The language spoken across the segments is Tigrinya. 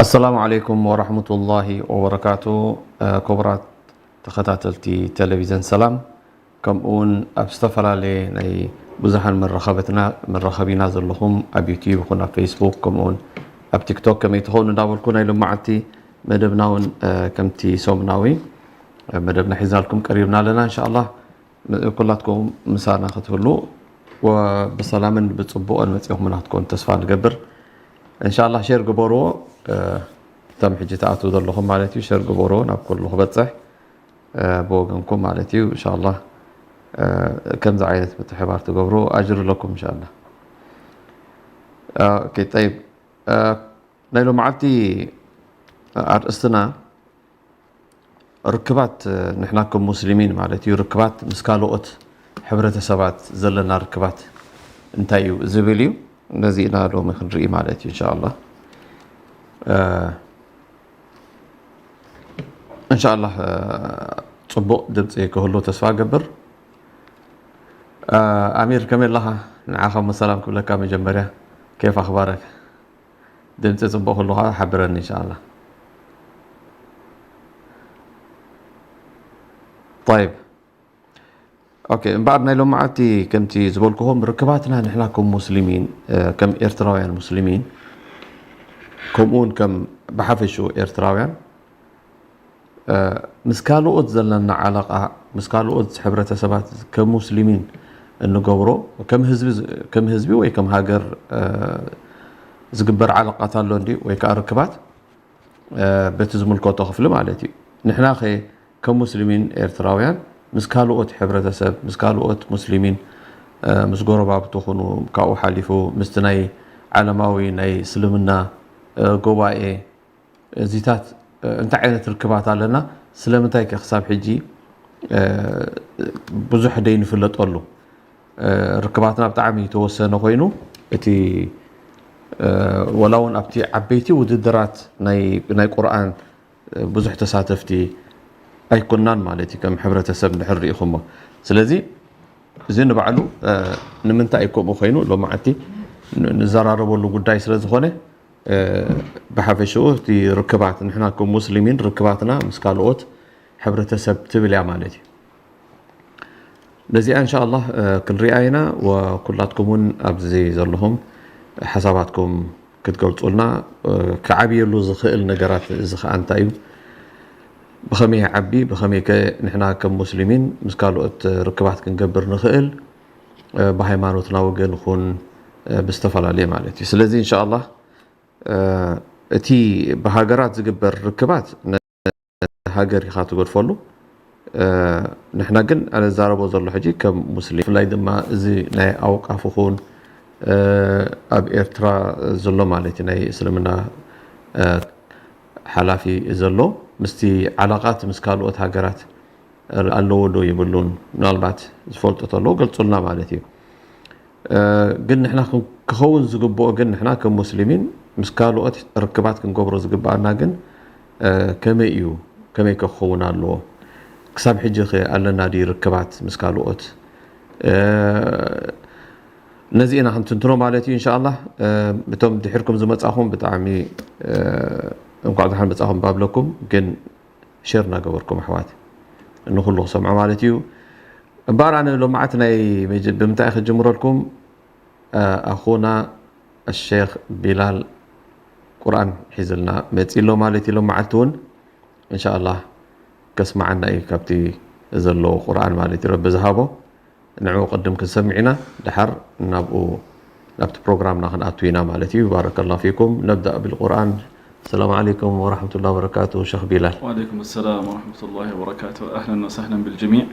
ኣሰላሙ ዓለይኩም ወራህመቱላሂ ወበረካቱ። ክቡራት ተኸታተልቲ ቴሌቪዝን ሰላም፣ ከምኡውን ኣብ ዝተፈላለየ ናይ ብዙሓን መራኸበትና መራኸቢና ዘለኹም፣ ኣብ ዩቲዩብ ይኹን ኣብ ፌስቡክ፣ ከምኡውን ኣብ ቲክቶክ ከመይ ትኸውን እንዳበልኩ፣ ናይ ሎማዓልቲ መደብና እውን ከምቲ ሰሙናዊ መደብና ሒዛልኩም ቀሪብና ኣለና። እንሻላ ኩላትኩም ምሳና ክትህሉ ብሰላምን ብፅቡቕን መፂኹምና ክትኮኑ ተስፋ ንገብር። እንሻላ ሼር ግበርዎ። እቶም ሕጂ ትኣትዉ ዘለኹም ማለት እዩ፣ ሸር ግበርዎ ናብ ኩሉ ክበፅሕ ብወገንኩም ማለት እዩ። እንሻላ ከምዚ ዓይነት ምትሕባር ትገብሩ ኣጅር ኣለኩም እንሻላ። ጠይብ፣ ናይ ሎማዓልቲ ኣርእስትና ርክባት፣ ንሕና ከም ሙስሊሚን ማለት እዩ፣ ርክባት ምስ ካልኦት ሕብረተሰባት ዘለና ርክባት እንታይ እዩ ዝብል እዩ። ነዚ ኢና ሎሚ ክንርኢ ማለት እዩ እንሻላ። እንሻላ ፅቡቕ ድምፂ ክህሉ ተስፋ ገብር። ኣሚር ከመይ ኣለኻ? ንዓኻ እሞ ሰላም ክብለካ መጀመርያ። ኬፍ ኣኽባረክ? ድምፂ ፅቡቕ ክህሉ ከዓ ሓብረኒ እንሻላ። ጠይብ። ኦኬ፣ እምበኣር ናይ ሎማዓልቲ ከምቲ ዝበልኩኹም ርክባትና ንሕና ከም ሙስሊሚን፣ ከም ኤርትራውያን ሙስሊሚን፣ ከምኡውን ከም ብሓፈሽኡ ኤርትራውያን ምስ ካልኦት ዘለና ዓለቃ፣ ምስ ካልኦት ሕብረተሰባት ከም ሙስሊሚን እንገብሮ፣ ከም ህዝቢ ወይ ከም ሃገር ዝግበር ዓለቃት ኣሎ እንዲ ወይ ከዓ ርክባት በቲ ዝምልከቶ ክፍሊ ማለት እዩ። ንሕና ከ ከም ሙስሊሚን ኤርትራውያን ምስ ካልኦት ሕብረተሰብ፣ ምስ ካልኦት ሙስሊሚን፣ ምስ ጎረባብቲ ኩኑ፣ ካብኡ ሓሊፉ ምስቲ ናይ ዓለማዊ ናይ እስልምና ጉባኤ እዚታት እንታይ ዓይነት ርክባት ኣለና? ስለምንታይ ከ ክሳብ ሕጂ ብዙሕ ደይንፍለጠሉ? ርክባትና ብጣዕሚ ተወሰነ ኮይኑ፣ እቲ ወላ እውን ኣብቲ ዓበይቲ ውድድራት ናይ ቁርኣን ብዙሕ ተሳተፍቲ ኣይኮናን ማለት እዩ፣ ከም ሕብረተሰብ እንድሕር ርኢኹሞ። ስለዚ እዚ ንባዕሉ ንምንታይ እዩ ከምኡ ኮይኑ ሎማዓንቲ ንዘራረበሉ ጉዳይ ስለ ዝኾነ፣ ብሓፈሽኡ እቲ ርክባት ንሕና ከም ሙስሊሚን ርክባትና ምስ ካልኦት ሕብረተሰብ ትብል እያ ማለት እዩ። ነዚኣ እንሻ ኣላህ ክንሪኣ ኢና። ወኩላትኩም እውን ኣብዚ ዘለኹም ሓሳባትኩም ክትገልፁልና ክዓብየሉ ዝኽእል ነገራት እዚ ከዓ እንታይ እዩ? ብኸመይ ይዓቢ? ብኸመይ ከ ንሕና ከም ሙስሊሚን ምስ ካልኦት ርክባት ክንገብር ንኽእል? ብሃይማኖትና ወገን ይኹን ብዝተፈላለየ ማለት እዩ። ስለዚ እንሻ ኣላህ እቲ ብሃገራት ዝግበር ርክባት ሃገር ኢኻ ትገድፈሉ። ንሕና ግን ኣነ ዛረቦ ዘሎ ሕጂ ከም ሙስሊም፣ ብፍላይ ድማ እዚ ናይ ኣውቃፍ ይኹን ኣብ ኤርትራ ዘሎ ማለት እዩ ናይ እስልምና ሓላፊ ዘሎ ምስቲ ዓላቃት ምስ ካልኦት ሃገራት ኣለዎ ዶ ይብሉን ምናልባት ዝፈልጡ ተለዉ ገልፁልና ማለት እዩ። ግን ንሕና ክኸውን ዝግብኦ ግን ንሕና ከም ሙስሊሚን ምስ ካልኦት ርክባት ክንገብሮ ዝግብኣና ግን ከመይ እዩ? ከመይ ከ ክኸውን ኣለዎ? ክሳብ ሕጂ ከ ኣለና ድዩ ርክባት ምስ ካልኦት? ነዚ ኢና ክንትንትኖ ማለት እዩ። እንሻ ኣላህ እቶም ድሒርኩም ዝመጻኹም ብጣዕሚ እንኳዕ ደሓን መጻኹም ባብለኩም ግን ሸር እናገበርኩም ኣሕዋት ንኹሉ ክሰምዖ ማለት እዩ። እምበኣር ኣነ ሎማዓት ናይ ብምንታይ ክጅምረልኩም ኣኹና ኣሸክ ቢላል ቁርኣን ሒዝልና መፂ ኣሎ ማለት እዩ። ሎማዓልቲ እውን እንሻ ኣላህ ከስማዓና እዩ ካብቲ ዘለዎ ቁርኣን ማለት እዩ ረቢ ዝሃቦ። ንዕኡ ቅድም ክንሰምዕ ኢና፣ ደሓር ናብኡ ናብቲ ፕሮግራምና ክንኣቱ ኢና ማለት እዩ። ባረከላሁ ፊኩም። ነብዳእ ቢልቁርኣን። ሰላም ዓለይኩም ወራሕመቱላሂ ወበረካቱ ሸኽ ቢላል። وعليكم السلام ورحمة الله وبركاته. أهلا وسهلا بالجميع.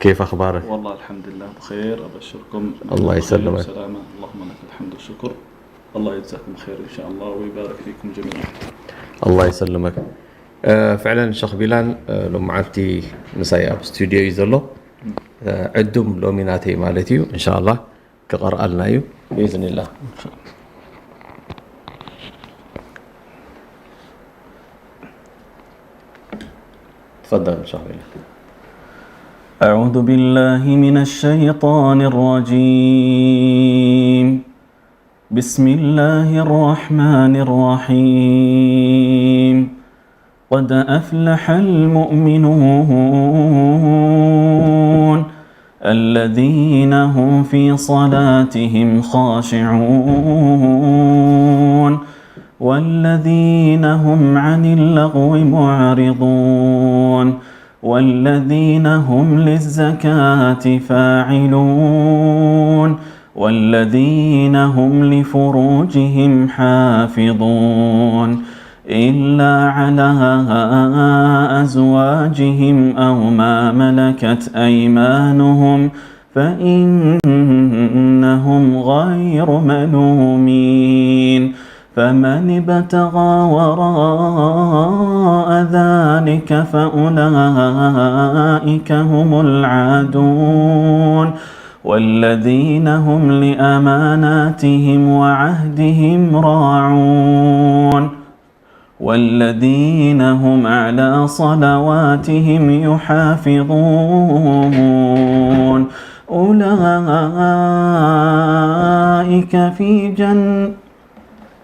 كيف أخبارك؟ والله الحمد لله بخير، أبشركم. الله يسلمك. سلامة، اللهم لك الحمد والشكر. الله يجزاكم خير إن شاء الله ويبارك فيكم جميعا. الله يسلمك. ፍዕለን ሸኽ ቢላል ሎማዓልቲ ምሳይ ኣብ ስቱድዮ እዩ ዘሎ። ዕዱም ሎሚ ናተይ ማለት እዩ። እንሻ ኣላህ ክቐርኣልና እዩ ብኢዝኒላህ። تفضل ሸኽ ቢላል። أعوذ بالله من الشيطان الرجيم. بسم الله الرحمن الرحيم. قد أفلح المؤمنون الذين هم في صلاتهم خاشعون والذين هم عن اللغو معرضون والذين هم للزكاة فاعلون والذين هم لفروجهم حافظون إلا على أزواجهم أو ما ملكت أيمانهم فإنهم غير ملومين. فمن ابتغى وراء ذلك فأولئك هم العادون والذين هم لأماناتهم وعهدهم راعون والذين هم على صلواتهم يحافظون أولئك في جن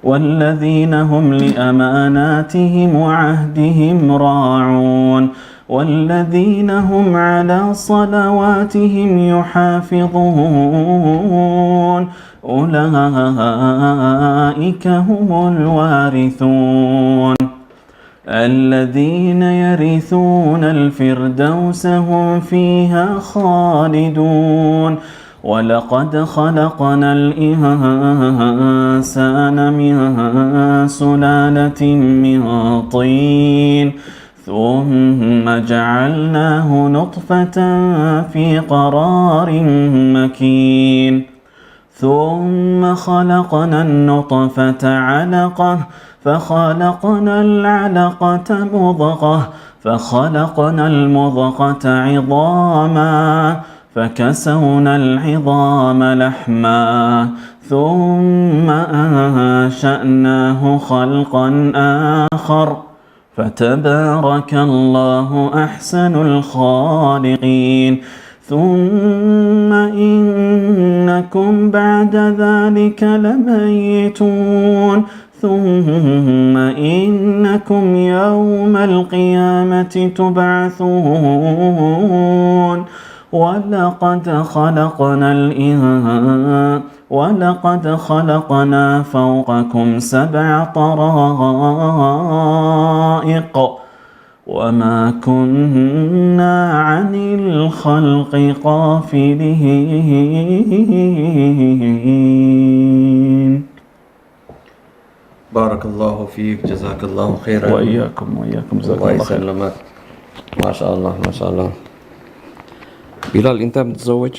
والذين هم لأماناتهم وعهدهم راعون والذين هم على صلواتهم يحافظون أولئك هم الوارثون الذين يرثون الفردوس هم فيها خالدون ولقد خلقنا الإنسان من سلالة من طين ثم جعلناه نطفة في قرار مكين ثم خلقنا النطفة علقة فخلقنا العلقة مضغة فخلقنا المضغة عظاما فكسونا العظام لحما ثم أنشأناه خلقا آخر فتبارك الله أحسن الخالقين ثم إنكم بعد ذلك لميتون ثم إنكم يوم القيامة تبعثون ولقد خلقنا الإنسان ولقد خلقنا فوقكم سبع طرائق وما كنا عن الخلق غافلين. بارك الله فيك، جزاك الله خيرا. وإياكم وإياكم، جزاكم الله الله خير. يسلمك. ما شاء الله، ما شاء الله. بلال، أنت متزوج؟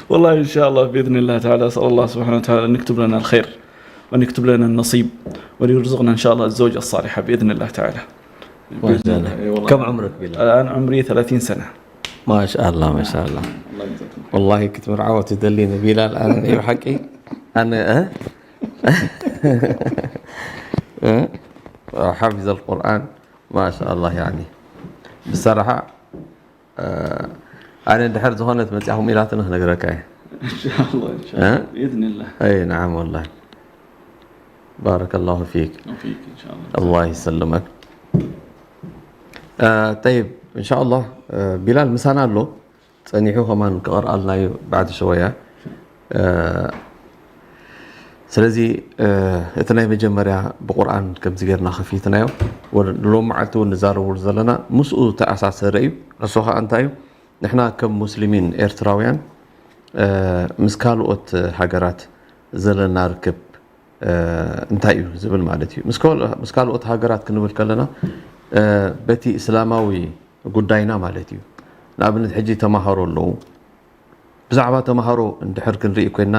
والله إن شاء الله بإذن الله تعالى، أسأل الله سبحانه وتعالى أن يكتب لنا الخير وأن يكتب لنا النصيب وأن يرزقنا إن شاء الله الزوجة الصالحة بإذن الله تعالى. ما شاء الله. إي والله. كم عمرك بلال؟ الآن عمري ثلاثين سنة. ما شاء الله، ما شاء الله. الله يجزاكم. والله كنت مرعوة تدليني بلال، أنا يحكي. أنا أه؟ أه؟ حافظ القرآن، ما شاء الله يعني. بصراحة أه، أنا دحر زهونة متعهم إلى تنه نقرأك. إن شاء الله، إن شاء ها؟ الله. بإذن الله. أي نعم والله. بارك الله فيك. وفيك إن شاء الله. الله يسلمك. آه طيب، إن شاء الله. آه بلال مسانا له ጸኒሑ ከማን ክቐርኣልና እዩ بعد شوية። آه ስለዚ እቲ ናይ መጀመርያ ብቁርኣን ከምዚ ጌርና ከፊትናዮ፣ ንሎም መዓልቲ እውን ንዛረብሉ ዘለና ምስኡ ተኣሳሰረ እዩ። ንሱ ከዓ እንታይ እዩ? ንሕና ከም ሙስሊሚን ኤርትራውያን ምስ ካልኦት ሃገራት ዘለና ርክብ እንታይ እዩ ዝብል ማለት እዩ። ምስ ካልኦት ሃገራት ክንብል ከለና በቲ እስላማዊ ጉዳይና ማለት እዩ። ንኣብነት ሕጂ ተማሃሮ ኣለዉ። ብዛዕባ ተማሃሮ እንድሕር ክንርኢ ኮይንና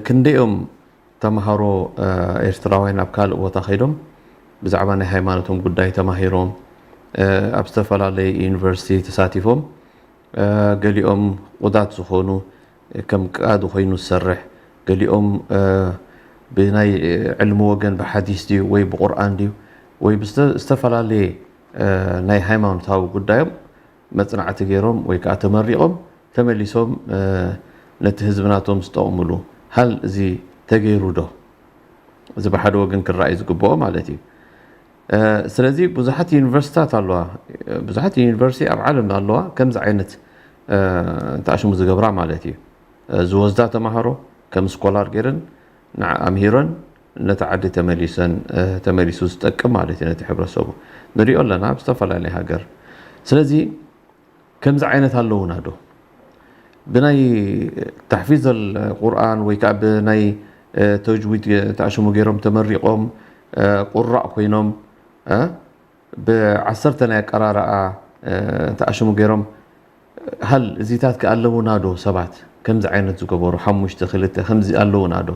ክንደኦም ተማሃሮ ኤርትራውያን ኣብ ካልእ ቦታ ከይዶም ብዛዕባ ናይ ሃይማኖቶም ጉዳይ ተማሂሮም ኣብ ዝተፈላለየ ዩኒቨርሲቲ ተሳቲፎም፣ ገሊኦም ቁዳት ዝኾኑ ከም ቃዲ ኮይኑ ዝሰርሕ፣ ገሊኦም ብናይ ዕልሚ ወገን ብሓዲስ ድዩ ወይ ብቁርኣን ድዩ ወይ ብዝተፈላለየ ናይ ሃይማኖታዊ ጉዳዮም መጽናዕቲ ገይሮም ወይ ከዓ ተመሪቖም ተመሊሶም ነቲ ህዝቢ ናቶም ዝጠቕምሉ ሃል እዚ ተገይሩ ዶ? እዚ ብሓደ ወገን ክረኣይ ዝግብኦ ማለት እዩ። ስለዚ ብዙሓት ዩኒቨርሲታት ኣለዋ። ብዙሓት ዩኒቨርሲቲ ኣብ ዓለም ኣለዋ ከምዚ ዓይነት ተኣሽሙ ዝገብራ ማለት እዩ። ዝወስዳ ተማሃሮ ከም ስኮላር ገይረን ንዓ ኣምሂረን ነቲ ዓዲ ተመሊሰን ተመሊሱ ዝጠቅም ማለት እዩ ነቲ ሕብረተሰቡ ንሪኦ ኣለና ኣብ ዝተፈላለየ ሃገር። ስለዚ ከምዚ ዓይነት ኣለውና ዶ? ብናይ ተሕፊዝ ቁርኣን ወይ ከዓ ብናይ ተጅዊድ ተኣሽሙ ገይሮም ተመሪቖም ቁራእ ኮይኖም ብዓሰርተ ናይ ኣቀራርኣ ተኣሽሙ ገይሮም ሃል እዚታት ከ ኣለውና ዶ ሰባት ከምዚ ዓይነት ዝገበሩ ሓሙሽተ ክልተ ከምዚ ኣለውና ዶ?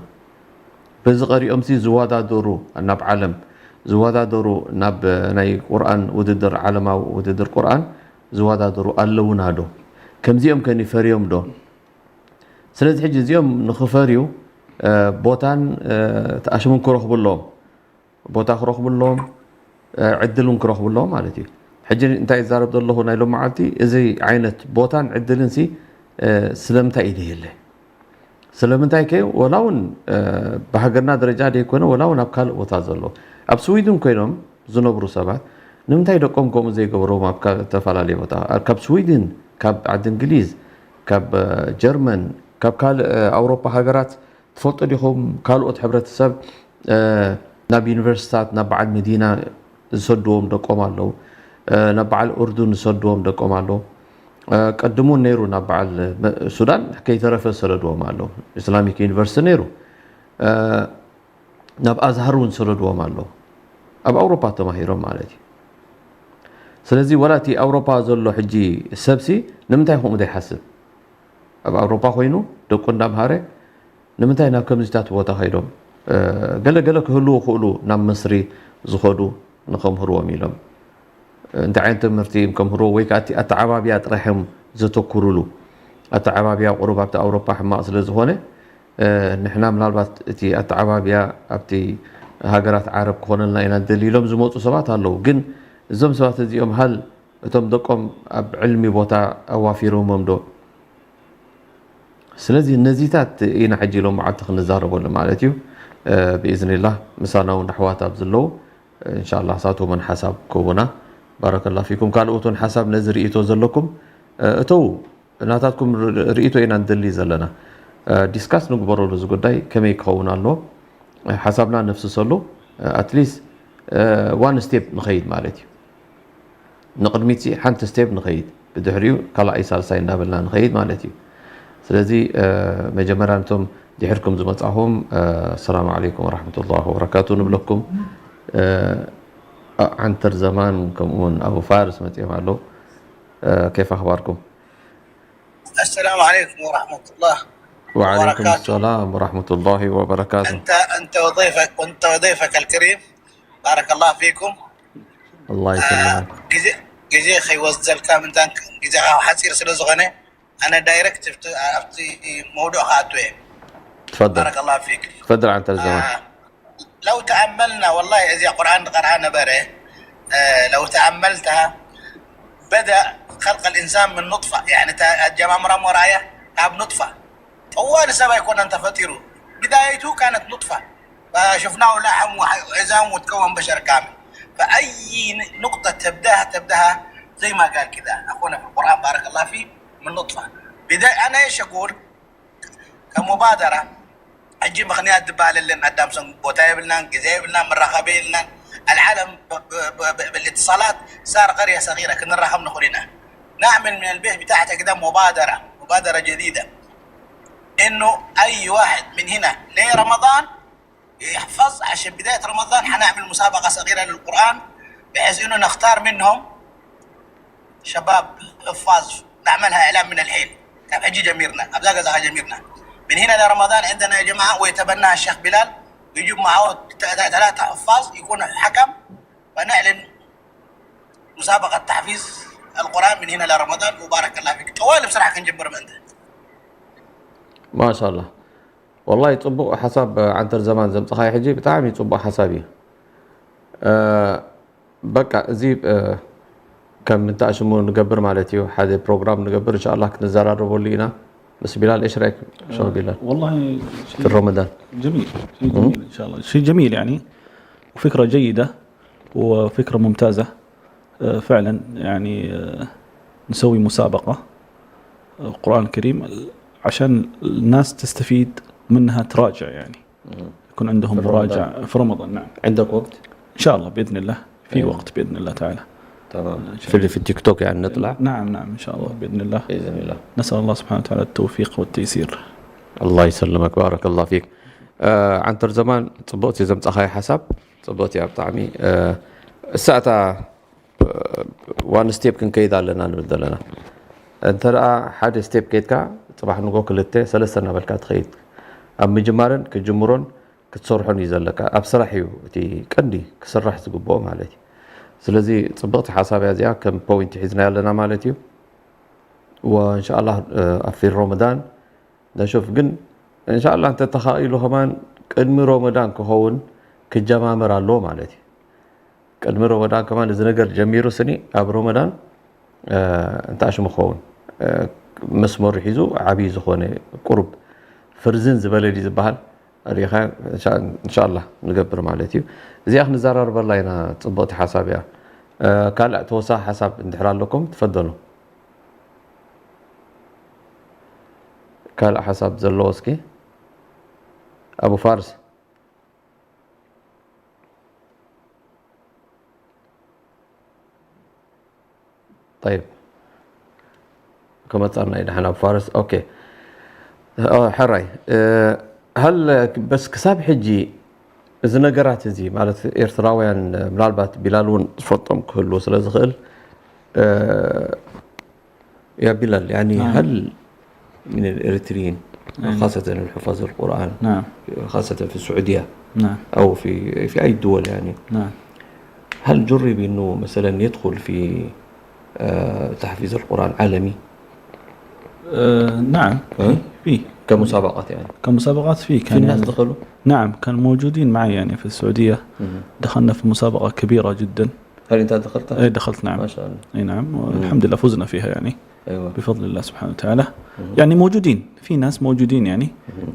በዚ ቀሪኦም ሲ ዝወዳደሩ ናብ ዓለም ዝወዳደሩ ናብ ናይ ቁርኣን ውድድር ዓለማዊ ውድድር ቁርኣን ዝወዳደሩ ኣለውና ዶ? ከምዚኦም ከ ንፈርዮም ዶ? ስለዚ ሕጂ እዚኦም ንኽፈርዩ ቦታን ተኣሽሙን ክረኽቡ ኣለዎም። ቦታ ክረኽቡ ኣለዎም፣ ዕድል እውን ክረኽቡ ኣለዎም ማለት እዩ። ሕጂ እንታይ ይዛረብ ዘለኹ ናይ ሎመዓልቲ እዚ ዓይነት ቦታን ዕድልን ሲ ስለምንታይ እዩ ደየለ? ስለምንታይ ከ ወላ እውን ብሃገርና ደረጃ ደይኮነ ወላ እውን ኣብ ካልእ ቦታ ዘሎ ኣብ ስዊድን ኮይኖም ዝነብሩ ሰባት ንምንታይ ደቆም ከምኡ ዘይገብሮም ኣብ ዝተፈላለዩ ቦታ ካብ ስዊድን ካብ ዓዲ እንግሊዝ ካብ ጀርመን ካብ ካልእ ኣውሮፓ ሃገራት ትፈልጡ ዲኹም ካልኦት ሕብረተሰብ ናብ ዩኒቨርሲታት ናብ በዓል መዲና ዝሰድዎም ደቆም ኣለዉ ናብ በዓል ኡርዱን ዝሰድዎም ደቆም ኣለዉ ቀድሙ እውን ነይሩ ናብ በዓል ሱዳን ከይተረፈ ዝሰደድዎም ኣለዉ ኢስላሚክ ዩኒቨርሲቲ ነይሩ ናብ ኣዝሃር እውን ዝሰደድዎም ኣለዉ ኣብ ኣውሮፓ ተማሂሮም ማለት እዩ ስለዚ ወላ እቲ ኣውሮፓ ዘሎ ሕጂ ሰብሲ ንምንታይ ከምኡ ዘይሓስብ ኣብ ኣውሮፓ ኮይኑ ደቁ እንዳምሃረ ንምንታይ ናብ ከምዚታት ቦታ ከይዶም ገለ ገለ ክህልዉ ክእሉ ናብ መስሪ ዝኸዱ ንከምህርዎም ኢሎም እንታይ ዓይነት ትምህርቲ እዮም ከምህርዎ ወይ ከዓ ኣተዓባብያ ጥራሕ እዮም ዘተኩሩሉ ኣተዓባብያ ቁሩብ ኣብቲ ኣውሮፓ ሕማቕ ስለ ዝኾነ ንሕና ምናልባት እቲ ኣተዓባብያ ኣብቲ ሃገራት ዓረብ ክኾነልና ኢና ንደሊ ኢሎም ዝመፁ ሰባት ኣለዉ ግን እዞም ሰባት እዚኦም ሃል እቶም ደቆም ኣብ ዕልሚ ቦታ ኣዋፊሮሞም ዶ ስለዚ ነዚታት ኢና ሕጂ ሎም መዓልቲ ክንዛረበሉ ማለት እዩ ብኢዝኒላህ ምሳና እውን ኣሕዋት ኣብ ዘለዉ እንሻላ ሳቶም እውን ሓሳብ ክህቡና ባረከላ ፊኩም ካልኦት እውን ሓሳብ ነዚ ርእቶ ዘለኩም እተው ናታትኩም ርእቶ ኢና ንደሊ ዘለና ዲስካስ ንግበረሉ እዚ ጉዳይ ከመይ ክኸውን ኣለዎ ሓሳብና ነፍስሰሉ ኣትሊስት ዋን ስቴፕ ንኸይድ ማለት እዩ ንቕድሚት ሓንቲ ስቴፕ ንኸይድ ብድሕሪኡ ካልኣይ ሳልሳይ እናበልና ንኸይድ ማለት እዩ ስለዚ መጀመርያ ነቶም ድሕርኩም ዝመፃኹም ሰላም ዓለይኩም ወረሕመቱላህ ወበረካቱ ንብለኩም ዓንተር ዘማን ከምኡውን ኣቡ ፋርስ መፅኦም ኣለዉ ኬፍ ኣኽባርኩም السلام عليكم ورحمة الله وعليكم السلام ورحمة الله وبركاته أنت أنت وضيفك أنت وضيفك الكريم بارك الله فيكم الله يسلمك ግዜ ግዜ ከይወስደልካ ምንታን ግዜ ሓፂር ስለ ዝኾነ ኣነ ዳይረክት ኣብቲ መውዱዕ ክኣቱ እየ تفضل بارك الله فيك تفضل عنتر زمان لو تأملنا والله إذا قرآن قرأ نبره لو تأملتها بدأ خلق الإنسان من نطفة يعني جماعة مرام ورايا كاب نطفة طوال سبا يكون أنت فطيره بدايته كانت نطفة فشفناه لحم وعظام وتكون بشر كامل فأي نقطة تبدأها تبدأها زي ما قال كده أخونا في القرآن بارك الله فيه من نطفة بداية أنا إيش أقول كمبادرة ሕጂ ምኽንያት ዝበሃል የለን ኣዳምሰን ቦታ የብልናን ግዜ የብልናን መራኸቢ የብልናን العالم بالاتصالات صار قرية صغيرة ክንራኸብ ንኽእል ኢና نعمل من البيت بتاعتك ده مبادرة مبادرة جديدة انه اي واحد من هنا لرمضان يحفظ عشان بداية رمضان حنعمل مسابقة صغيرة للقرآن بحيث انه نختار منهم شباب حفاظ نعملها اعلان من الحين كان حجي جميرنا ابدا قزاها جميرنا من هنا لرمضان عندنا يا جماعه ويتبناها الشيخ بلال يجيب معه ثلاثه حفاظ يكون الحكم فنعلن مسابقه تحفيظ القران من هنا لرمضان وبارك الله فيك طوال بصراحه كنجبر من ده ما شاء الله والله ፅቡቕ ሓሳብ ዓንተር ዘማን ዘምፅኻዮ ሕጂ ብጣዕሚ ፅቡቕ ሓሳብ እዩ በቃ እዚ ከም ንተኣሽሙ ንገብር ማለት እዩ ሓደ ፕሮግራም ንገብር እንሻላ ክንዘራረበሉ ኢና بس بلال، ايش رايك؟ شو بلال؟ والله في رمضان؟ جميل، شيء جميل ان شاء الله، شيء جميل يعني، وفكره جيده وفكره ممتازه. آه، فعلا يعني، آه، نسوي مسابقه، آه، قران كريم، عشان الناس تستفيد منها، تراجع يعني، يكون عندهم مراجعه في رمضان. نعم، عندك وقت؟ ان شاء الله باذن الله في وقت باذن الله تعالى. تمام. في في التيك توك يعني نطلع؟ نعم نعم، ان شاء الله باذن الله. باذن الله. نسال الله سبحانه وتعالى التوفيق والتيسير. الله يسلمك، بارك الله فيك. آه عن ترزمان، ጽبقتي زمጻخاي حساب، ጽبقتي ابطعمي. آه الساعه ዋን ስቴፕ ክንከይድ ኣለና ንብል ዘለና። እንተ ደኣ ሓደ ስቴፕ ከይድካ፣ ጽባሕ ንጎ ክልተ ሰለስተ እናበልካ ትኸይድ። ኣብ ምጅማርን ክጅምሮን ክትሰርሖን እዩ ዘለካ። ኣብ ስራሕ እዩ እቲ ቀንዲ ክስራሕ ዝግብኦ ማለት እዩ። ስለዚ ጽብቕቲ ሓሳብ እያ እዚኣ፣ ከም ፖይንት ሒዝና ኣለና ማለት እዩ። ወእንሻኣላህ ኣብ ፊል ሮመዳን ነሹፍ። ግን እንሻኣላህ እንተተኻኢሉ ከማን ቅድሚ ሮመዳን ክኸውን ክጀማመር ኣለዎ ማለት እዩ። ቅድሚ ሮመዳን ከማን እዚ ነገር ጀሚሩ ስኒ ኣብ ሮመዳን እንታሽሙ ክኸውን መስመሩ ሒዙ ዓብዪ ዝኾነ ቁሩብ ፍርዝን ዝበለ ድዩ ዝበሃል ሪኻ እንሻላ ንገብር ማለት እዩ። እዚኣ ክንዘራርበላ ኢና። ፅብቕቲ ሓሳብ እያ። ካልእ ተወሳኺ ሓሳብ እንድሕር ኣለኩም ትፈደሉ። ካልእ ሓሳብ ዘለዎ እስኪ ኣቡ ፋርስ። طيب ክመፃና እዩ ደሓን ኣብ ፋርስ። ኦኬ ሕራይ ሀል በስ ክሳብ ሕጂ እዚ ነገራት እዚ ማለት ኤርትራውያን ምናልባት ቢላል እውን ዝፈልጦም ክህልዎ ስለ ዝኽእል يا بلال يعني هل من الإريتريين خاصة الحفاظ القرآن نعم خاصة في السعودية نعم أو في في أي دول يعني نعم هل جرب إنه مثلا يدخل في آه، تحفيظ القرآن عالمي آه نعم ها؟ في كمسابقات يعني كمسابقات في في كان ناس يعني دخلوا نعم كان موجودين معي يعني في السعودية. دخلنا في مسابقة كبيرة جدا. هل أنت دخلت؟ اي دخلت نعم. ما شاء الله اي نعم والحمد لله فزنا فيها يعني أيوة بفضل الله سبحانه وتعالى. يعني موجودين في ناس موجودين يعني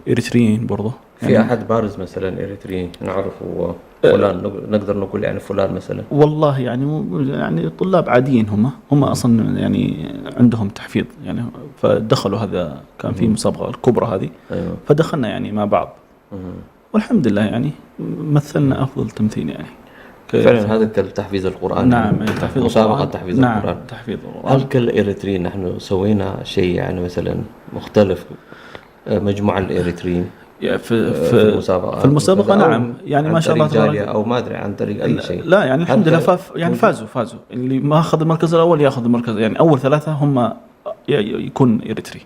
إريتريين برضو في يعني أحد بارز مثلا إريتري نعرفه فلان نق- نقدر نقول يعني فلان مثلا والله يعني مو- يعني طلاب عاديين هم هم اصلا يعني عندهم تحفيظ يعني فدخلوا هذا كان في مسابقه الكبرى هذه أيوة فدخلنا يعني مع بعض والحمد لله يعني مثلنا افضل تمثيل يعني ك- فعلا هذا كالتحفيظ القرآن نعم يعني. يعني تحفيظ مسابقة القرآن. تحفيظ نعم القرآن تحفيظ القرآن. هل كالإريتريين نحن سوينا شيء يعني مثلا مختلف آه، مجموعة الإريتريين يا في في في المسابقة في المسابقة مثلاً، أو نعم يعني عن ما شاء الله طريق جالية تبارك أو ما أدري عن طريق أي شيء لا يعني الحمد هل لله كان فاز يعني موجود؟ فازوا فازوا اللي ما اخذ المركز الاول ياخذ المركز يعني اول ثلاثه هم ي- ي- يكون إريتري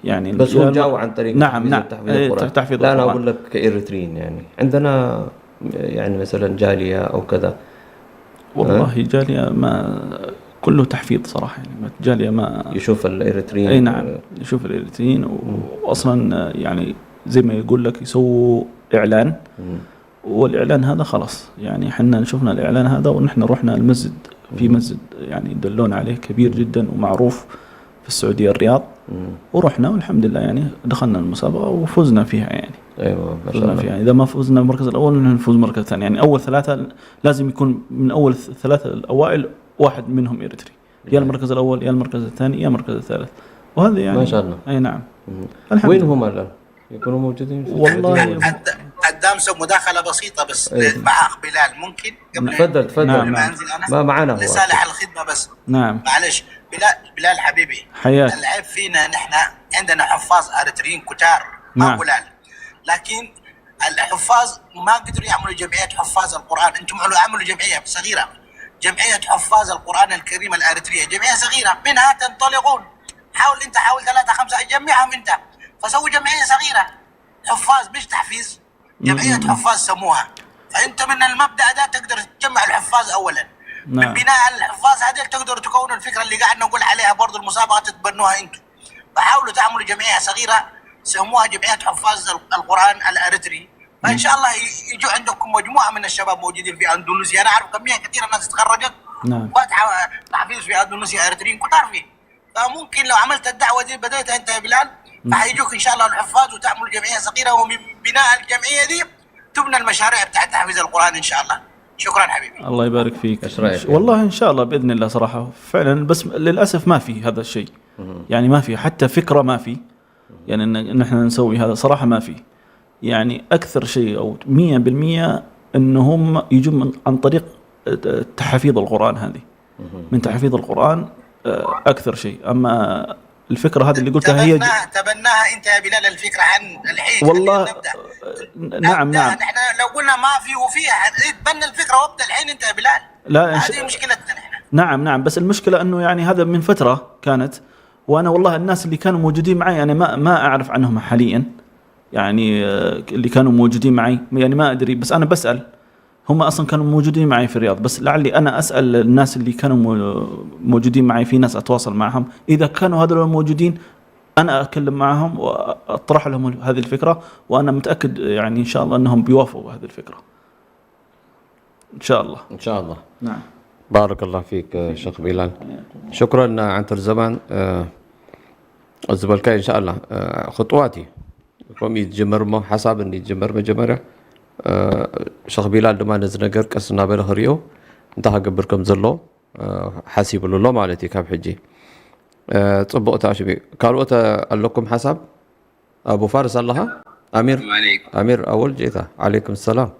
يعني بس يا هم الم- جاوا عن طريق نعم تحفيظ نعم تحفيظ إيه، القرآن. تحفيظ لا انا القرآن. اقول لك كإريتريين يعني عندنا يعني مثلا جالية او كذا والله جالية ما كله تحفيظ صراحه يعني ما جالية ما يشوف الإريتريين اي نعم يشوف الإريتريين و- واصلا يعني زي ما يقول لك يسووا اعلان والاعلان هذا خلاص يعني حنا شفنا الاعلان هذا ونحن رحنا المسجد في مسجد يعني دلونا عليه كبير جدا ومعروف في السعوديه الرياض ورحنا والحمد لله يعني دخلنا المسابقه وفزنا فيها يعني ايوه ما شاء فزنا الله فيها اذا ما فزنا بالمركز الاول نحن نفوز بالمركز الثاني يعني اول ثلاثه لازم يكون من اول ثلاثه الاوائل واحد منهم إريتري يا المركز الاول يا المركز الثاني يا المركز الثالث وهذا يعني ما شاء الله. اي نعم الحمد وين لله. هم الان؟ يكونوا موجودين في والله السعودية؟ قد- قدام سو مداخله بسيطه بس مع اخ بلال ممكن قبل تفضل تفضل نعم. ما انزل انا ما معنا هو لصالح الخدمه بس. نعم معلش، بلال، بلال حبيبي، حياك العيب فينا نحن. عندنا حفاظ اريتريين كتار ما نعم. قلال، لكن الحفاظ ما قدروا يعملوا جمعيه حفاظ القران. انتم عملوا عملوا جمعيه صغيره، جمعيه حفاظ القران الكريم الاريتريه، جمعيه صغيره، منها تنطلقون. حاول انت، حاول ثلاثه خمسه تجمعهم انت، فسووا جمعيه صغيره حفاظ، مش تحفيز. جمعيه حفاظ سموها، فانت من المبدا ده تقدر تجمع الحفاظ اولا. نعم. بناء على الحفاظ هذه تقدروا تكونوا الفكره اللي قاعد نقول عليها برضو، المسابقه تتبنوها انتم. فحاولوا تعملوا جمعيه صغيره، سموها جمعيه حفاظ القران الاريتري، فان شاء الله ي- يجوا عندكم مجموعه من الشباب موجودين في اندونيسيا. انا اعرف كميه كثيره ناس تخرجت نعم. وقت تحفيز في اندونيسيا اريتريين كتار فيه. فممكن لو عملت الدعوه دي، بديت انت يا بلال، فحيجوك ان شاء الله الحفاظ وتعمل جمعيه صغيره، ومن بناء الجمعيه دي تبنى المشاريع بتاعت تحفيظ القران ان شاء الله. شكرا حبيبي. الله يبارك فيك. إيش رأيك؟ والله ان شاء الله باذن الله صراحه فعلا، بس للاسف ما في هذا الشيء. يعني ما في حتى فكره، ما في. يعني ان إن احنا نسوي هذا صراحه ما في. يعني اكثر شيء او مية بالمية انهم يجوا من عن طريق تحفيظ القران هذه، من تحفيظ القران. آه، اكثر شيء. اما الفكره هذه اللي قلتها هي ج- تبناها تبناها انت يا بلال الفكره عن الحين. والله خلينا نبدا. آه، نعم نبدأ. نعم نحن لو قلنا ما في وفي، تبنى الفكره وابدا الحين انت يا بلال. لا إن هذه شاء- مشكلتنا نحن. نعم نعم، بس المشكله انه يعني هذا من فتره كانت، وانا والله الناس اللي كانوا موجودين معي انا ما ما اعرف عنهم حاليا. يعني آه، اللي كانوا موجودين معي يعني ما ادري، بس انا بسال. هم اصلا كانوا موجودين معي في الرياض، بس لعلي انا اسال الناس اللي كانوا مو- موجودين معي، في ناس اتواصل معهم، اذا كانوا هذول موجودين انا اكلم معهم واطرح لهم هذه الفكره، وانا متاكد يعني ان شاء الله انهم بيوافقوا هذه الفكره ان شاء الله. ان شاء الله. نعم. بارك الله فيك شيخ بلال. شكرا عنتر زمان. ዝበልካ ان شاء الله خطواتي ከም ይጀመር እሞ ሓሳብ እንዲ ይጀመር መጀመርያ ሸኽ ቢላል ድማ ነዚ ነገር ቀስ እናበለ ክሪኦ እንታይ ክገብር ከም ዘሎ ሓሲብሉ ኣሎ ማለት እዩ ካብ ሕጂ። ፅቡቕ ታሽቢ ካልኦት ኣለኩም ሓሳብ? ኣቡ ፋርስ ኣለኻ? ኣሚር السلام عليكم. ኣሚር ኣወል ጄታ። ዓለይኩም ሰላም።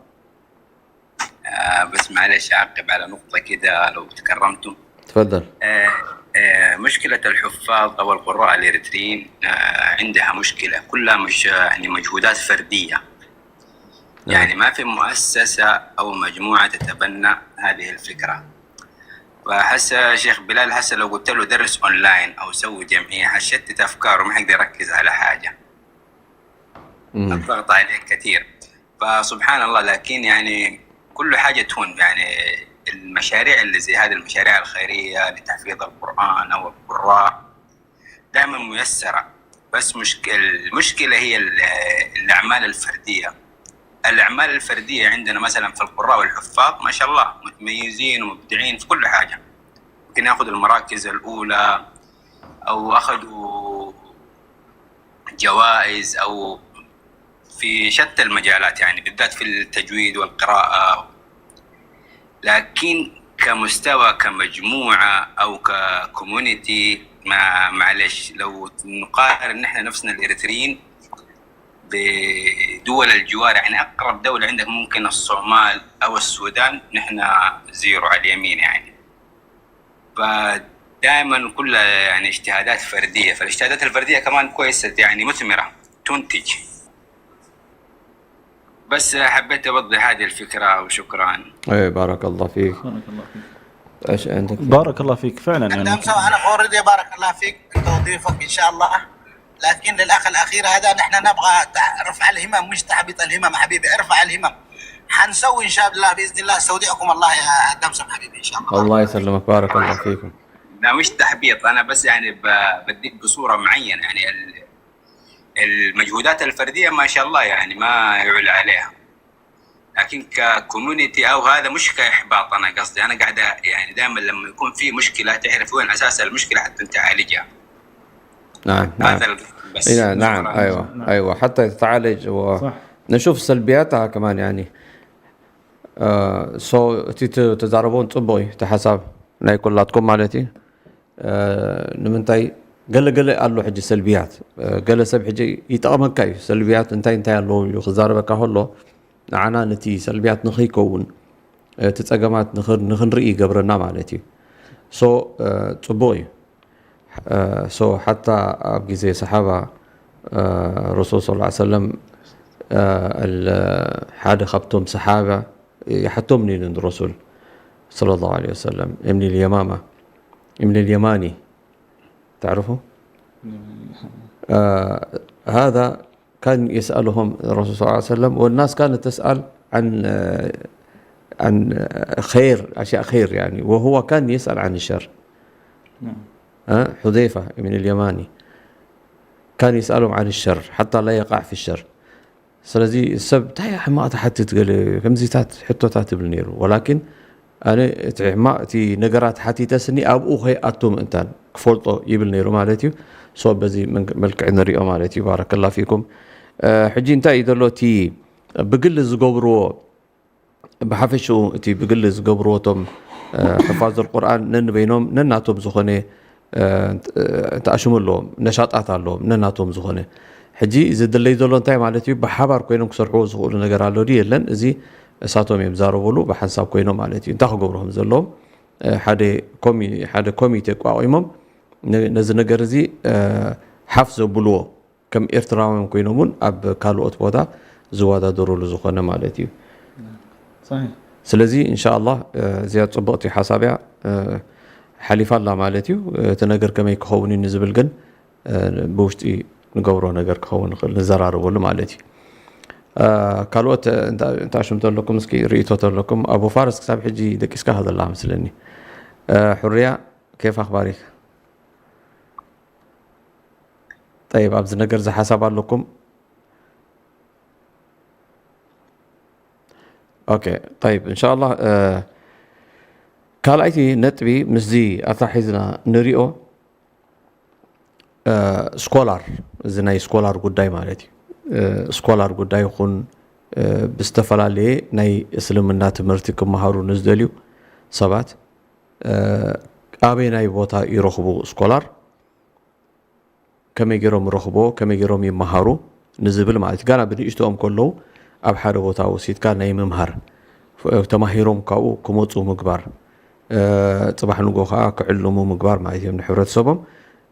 آه، بس معلش أعقب على نقطة كده لو تكرمتم. تفضل. آه، آه، مشكلة الحفاظ أو القراء الإريتريين، آه، عندها مشكلة، كلها مش يعني مجهودات فردية. يعني ما في مؤسسة أو مجموعة تتبنى هذه الفكرة. فهسه شيخ بلال، هسه لو قلت له درس أونلاين أو سوي جمعية، حشتت أفكاره، ما حيقدر يركز على حاجة. الضغط عليه كثير. فسبحان الله، لكن يعني كل حاجة تهون. يعني المشاريع اللي زي هذه المشاريع الخيرية لتحفيظ القرآن أو القراء دائما ميسرة، بس مشكل المشكلة هي ال- الأعمال الفردية. الأعمال الفردية عندنا مثلا في القراء والحفاظ ما شاء الله متميزين ومبدعين في كل حاجة، ممكن ياخذوا المراكز الأولى أو أخذوا جوائز أو في شتى المجالات، يعني بالذات في التجويد والقراءة. لكن كمستوى كمجموعة أو ككوميونيتي، ما معلش، لو نقارن نحن نفسنا الإريتريين بدول الجوار، يعني أقرب دولة عندك ممكن الصومال أو السودان، نحن زيرو على اليمين يعني. فدائما كلها يعني اجتهادات فردية، فالاجتهادات الفردية كمان كويسة، يعني مثمرة، تنتج. بس حبيت أوضح هذه الفكرة وشكرا. اي بارك الله فيك. بارك الله فيك. ايش عندك؟ بارك الله فيك فعلا يعني. دام سواء انا اوريدي بارك الله فيك انت وضيفك ان شاء الله. لكن للاخ الاخير هذا نحن نبغى تع- رفع الهمم، مش تحبيط الهمم حبيبي، ارفع الهمم. حنسوي ان شاء الله باذن الله، استودعكم الله يا دمسم حبيبي ان شاء الله. الله يسلمك، بارك الله فيكم. لا، مش تحبيط، أنا بس يعني ب- بديك بصورة معينة، يعني ال- المجهودات الفردية ما شاء الله يعني ما يعلى عليها، لكن ككوميونيتي أو هذا مش كإحباط. أنا قصدي أنا قاعد يعني دائما لما يكون في مشكلة تعرف وين أساس المشكلة حتى تعالجها. نعم نعم. هذا ال- بس إيه، نعم شكرا. ايوه ايوه، حتى تتعالج و... صح. نشوف سلبياتها كمان يعني. آه سو تي تزاربون ጽبوي تحساب ناي كلاتكم مالتي. آه ንምنتاي قال قال قال له حج سلبيات. آه قال سب حج يتقمك كاي سلبيات انتاي انتاي له يخزار بك هلو. عنا نتي سلبيات نخي كون. آه تتقمات نخر نخنري قبرنا مالتي. سو آه ጽبوي. ሶ ሓታ ኣብ ግዜ ሰሓባ ረሱል ስ ሰለም ሓደ ካብቶም ሰሓባ ይሓቶም ነይሩ ንረሱል صلى الله عليه وسلم ابن اليمامة ابن اليماني تعرفه هذا كان يسألهم الرسول صلى الله عليه وسلم والناس كانت تسأل عن عن خير أشياء خير يعني وهو كان يسأل عن الشر نعم. ها حذيفة بن اليماني كان يسألهم عن الشر حتى لا يقع في الشر ስለዚ ሰብ እንታይ ሕማቕ ትሓትት ገለ ከምዚታት ሕቶታት ትብል ነይሩ ወላኪን ኣነ እቲ ሕማቕ እቲ ነገራት ሓቲተስኒ ኣብኡ ከይኣቱ ምእንታን ክፈልጦ ይብል ነይሩ ማለት እዩ። ሶ በዚ መንግ- መልክዕ ንሪኦ ማለት እዩ። ባረከላ ፊኩም። እ፣ ሕጂ እንታይ እዩ ዘሎ እቲ ብግሊ ዝገብርዎ፣ ብሓፈሽኡ እቲ ብግሊ ዝገብርዎ እቶም እ፣ ሕፋዝ ቁርኣን ነንበይኖም ነናቶም ዝኾነ እ፣ ተኣሽሙ ኣለዎም፣ ነሻጣት ኣለዎም ነናቶም ዝኾነ። ሕጂ ዝድለይ ዘሎ እንታይ ማለት እዩ? ብሓባር ኮይኖም ክሰርሕዎ ዝኽእሉ ነገር ኣሎ ድዩ የለን? እዚ እሳቶም እዮም ዛረበሉ ብሓንሳብ ኮይኖም ማለት እዩ። እንታይ ክገብሩ ከም ዘለዎም እ፣ ሓደ ኮሚ- ሓደ ኮሚቴ ኣቋቒሞም ነ- ነዚ ነገር እዚ እ፣ ሓፍ ዘብልዎ ከም ኤርትራውያን ኮይኖም እውን ኣብ ካልኦት ቦታ ዝወዳደሩሉ ዝኾነ ማለት እዩ። صحيح ስለዚ እንሻኣላህ እ፣ እዚኣ ፅቡቕቲ ሓሳብ እያ እ፣ ሓሊፋ ኣላ ማለት እዩ። እቲ ነገር ከመይ ክኸውን እዩ ንዝብል ግን እ፣ ብውሽጢ ንገብሮ ነገር ክኸውን ይኽእል ንዘራረበሉ ማለት እዩ። እ፣ ካልኦት እ፣ እንታ- እንታይ ሽም ተለኩም እስኪ ርእይቶ ተለኩም? ኣቡ ፋርስ ክሳብ ሕጂ ደቂስካ ከ ዘላ መስለኒ። እ፣ ሕርያ ኬፍ ኣኽባሪክ ጠይብ ኣብዚ ነገር እዚ ሓሳብ ኣለኩም? ኦኬ ጠይብ እንሻላ ካልኣይቲ ነጥቢ ምስዚ ኣታሒዝና ንሪኦ ስኮላር እዚ ናይ ስኮላር ጉዳይ ማለት እዩ። ስኮላር ጉዳይ ይኹን ብዝተፈላለየ ናይ እስልምና ትምህርቲ ክመሃሩ ንዝደልዩ ሰባት ኣበይ ናይ ቦታ ይረኽቡ ስኮላር ከመይ ገይሮም ረኽቦ ከመይ ገይሮም ይመሃሩ ንዝብል ማለት ጋና ብንእሽቶኦም ከለዉ ኣብ ሓደ ቦታ ወሲድካ ናይ ምምሃር ተማሂሮም ካብኡ ክመፁ ምግባር ፅባሕ ንጎ ከዓ ክዕልሙ ምግባር ማለት እዮም ንሕብረተሰቦም።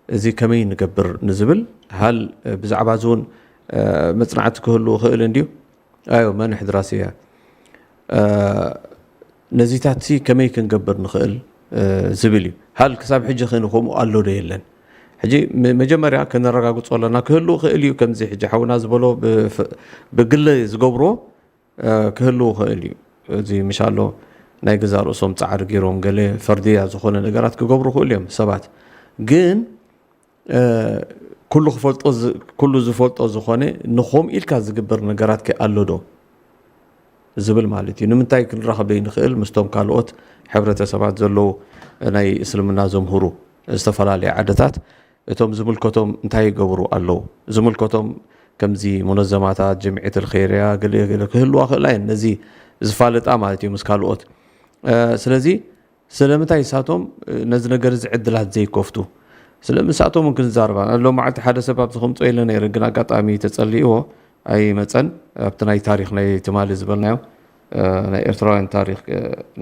እዚ ከመይ ንገብር ንዝብል ሃል ብዛዕባ እዚ እውን መፅናዕቲ ክህሉ ይኽእል እንድዩ። ኣዮ መን ሕድራሲ እያ ነዚታት ሲ ከመይ ክንገብር ንኽእል ዝብል እዩ። ሃል ክሳብ ሕጂ ኸይኑ ከምኡ ኣሎ ዶ የለን? ሕጂ መጀመርያ ከነረጋግፆ ኣለና። ክህሉ ክእል እዩ ከምዚ ሕጂ ሓውና ዝበሎ ብግለ ዝገብሮ ክህሉ ክእል እዩ። እዚ ምሻሎ ናይ ገዛ ርእሶም ፃዕሪ ገይሮም ገለ ፈርድያ ዝኾነ ነገራት ክገብሩ ክእሉ እዮም ሰባት። ግን ኩሉ ክፈልጦ ኩሉ ዝፈልጦ ዝኾነ ንኾም ኢልካ ዝግበር ነገራት ከ ኣሎ ዶ ዝብል ማለት እዩ። ንምንታይ ክንራኸብ ዘይንኽእል ምስቶም ካልኦት ሕብረተሰባት ዘለዉ ናይ እስልምና ዘምህሩ ዝተፈላለየ ዓድታት እቶም ዝምልከቶም እንታይ ይገብሩ ኣለዉ? ዝምልከቶም ከምዚ ሙነዘማታት፣ ጀምዒት ልኸይርያ ገለ ገለ ክህልዋ ክእላ እየን ነዚ ዝፋለጣ ማለት እዩ ምስ ካልኦት። ስለዚ ስለምንታይ ንሳቶም ነዚ ነገር እዚ ዕድላት ዘይከፍቱ? ስለ ምሳቶም እውን ክንዛረባ ሎም መዓልቲ ሓደ ሰብ ኣብዚ ከምፅኦ ኢለ ነይረ፣ ግን ኣጋጣሚ ተፀሊእዎ ኣይመፀን። ኣብቲ ናይ ታሪክ ናይ ትማሊ ዝበልናዮ ናይ ኤርትራውያን ታሪክ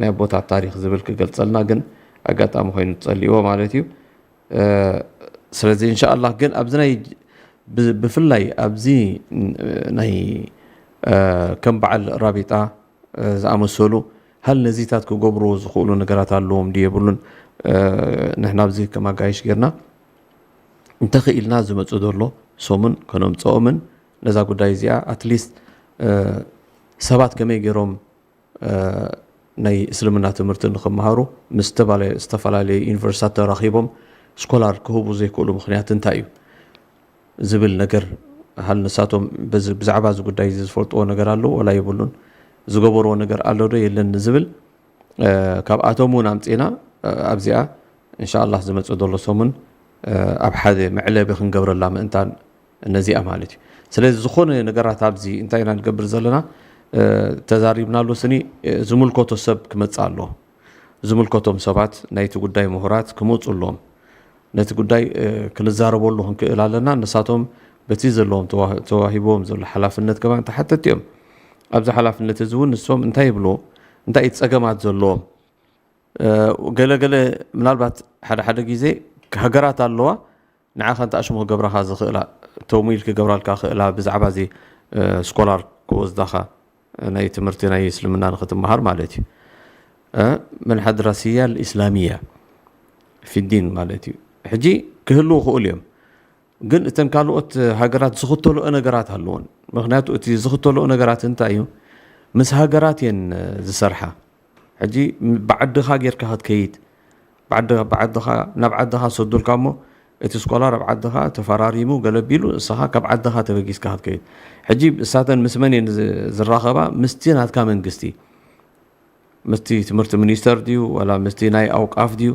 ናይ ኣቦታት ታሪክ ዝብል ክገልፀልና ግን ኣጋጣሚ ኮይኑ ተፀሊእዎ ማለት እዩ። ስለዚ እንሻኣላህ ግን ኣብዚ ናይ ብፍላይ ኣብዚ ናይ ከም በዓል ራቢጣ ዝኣመሰሉ ሃል ነዚታት ክገብርዎ ዝኽእሉ ነገራት ኣለዎም ድዩ የብሉን? ንሕና ኣብዚ ከም ኣጋይሽ ጌርና እንተኽኢልና ዝመፁ ዘሎ ሰሙን ከነምፅኦምን ነዛ ጉዳይ እዚኣ ኣትሊስት ሰባት ከመይ ገይሮም ናይ እስልምና ትምህርቲ ንክመሃሩ ምስ ዝተፈላለየ ዩኒቨርሲታት ተራኺቦም ስኮላር ክህቡ ዘይክእሉ ምክንያት እንታይ እዩ ዝብል ነገር ሃል ንሳቶም ብዛዕባ እዚ ጉዳይ እዚ ዝፈልጥዎ ነገር ኣሎ ወላ የብሉን ዝገበርዎ ነገር ኣሎ ዶ የለን ንዝብል ካብኣቶም እውን ኣምፂና ኣብዚኣ እንሻላ ዝመፅእ ዘሎ ሰሙን ኣብ ሓደ መዕለቢ ክንገብረላ ምእንታን እነዚኣ ማለት እዩ። ስለዚ ዝኾነ ነገራት ኣብዚ እንታይ ኢና ንገብር ዘለና ተዛሪብናሉ ስኒ ዝምልከቶ ሰብ ክመፅእ ኣለዎ። ዝምልከቶም ሰባት ናይቲ ጉዳይ ምሁራት ክመፁ ኣለዎም። ነቲ ጉዳይ ክንዛረበሉ ክንክእል ኣለና። ንሳቶም በቲ ዘለዎም ተዋሂቦም ዘሎ ሓላፍነት ከማን ተሓተቲ እዮም። ኣብዚ ሓላፍነት እዚ እውን ንሶም እንታይ ይብልዎ እንታይ እዩ ፀገማት ዘለዎም ገለገለ ምናልባት ሓደ ሓደ ግዜ ሃገራት ኣለዋ ንዓኻ እንተ ኣሽሙ ክገብራኻ ዝኽእላ ተምዊል ክገብራልካ ክእላ ብዛዕባ እዚ ስኮላር ክወስዳኻ ናይ ትምህርቲ ናይ እስልምና ንክትመሃር ማለት እዩ። መን ሓድራስያ ልእስላሚያ ፊዲን ማለት እዩ። ሕጂ ክህልው ክእሉ እዮም፣ ግን እተን ካልኦት ሃገራት ዝኽተልኦ ነገራት ኣለዎን። ምክንያቱ እቲ ዝኽተልኦ ነገራት እንታይ እዩ? ምስ ሃገራት እየን ዝሰርሓ። ሕጂ ብዓድኻ ጌርካ ክትከይድ ብዓድኻ ናብ ዓድኻ ሰዱልካ እሞ እቲ ስኮላር ኣብ ዓድኻ ተፈራሪሙ ገለቢሉ ንስኻ ካብ ዓድኻ ተበጊስካ ክትከይድ። ሕጂ እሳተን ምስ መን እየን ዝራኸባ? ምስቲ ናትካ መንግስቲ። ምስቲ ትምህርቲ ሚኒስተር ድዩ ዋላ ምስቲ ናይ ኣውቃፍ ድዩ?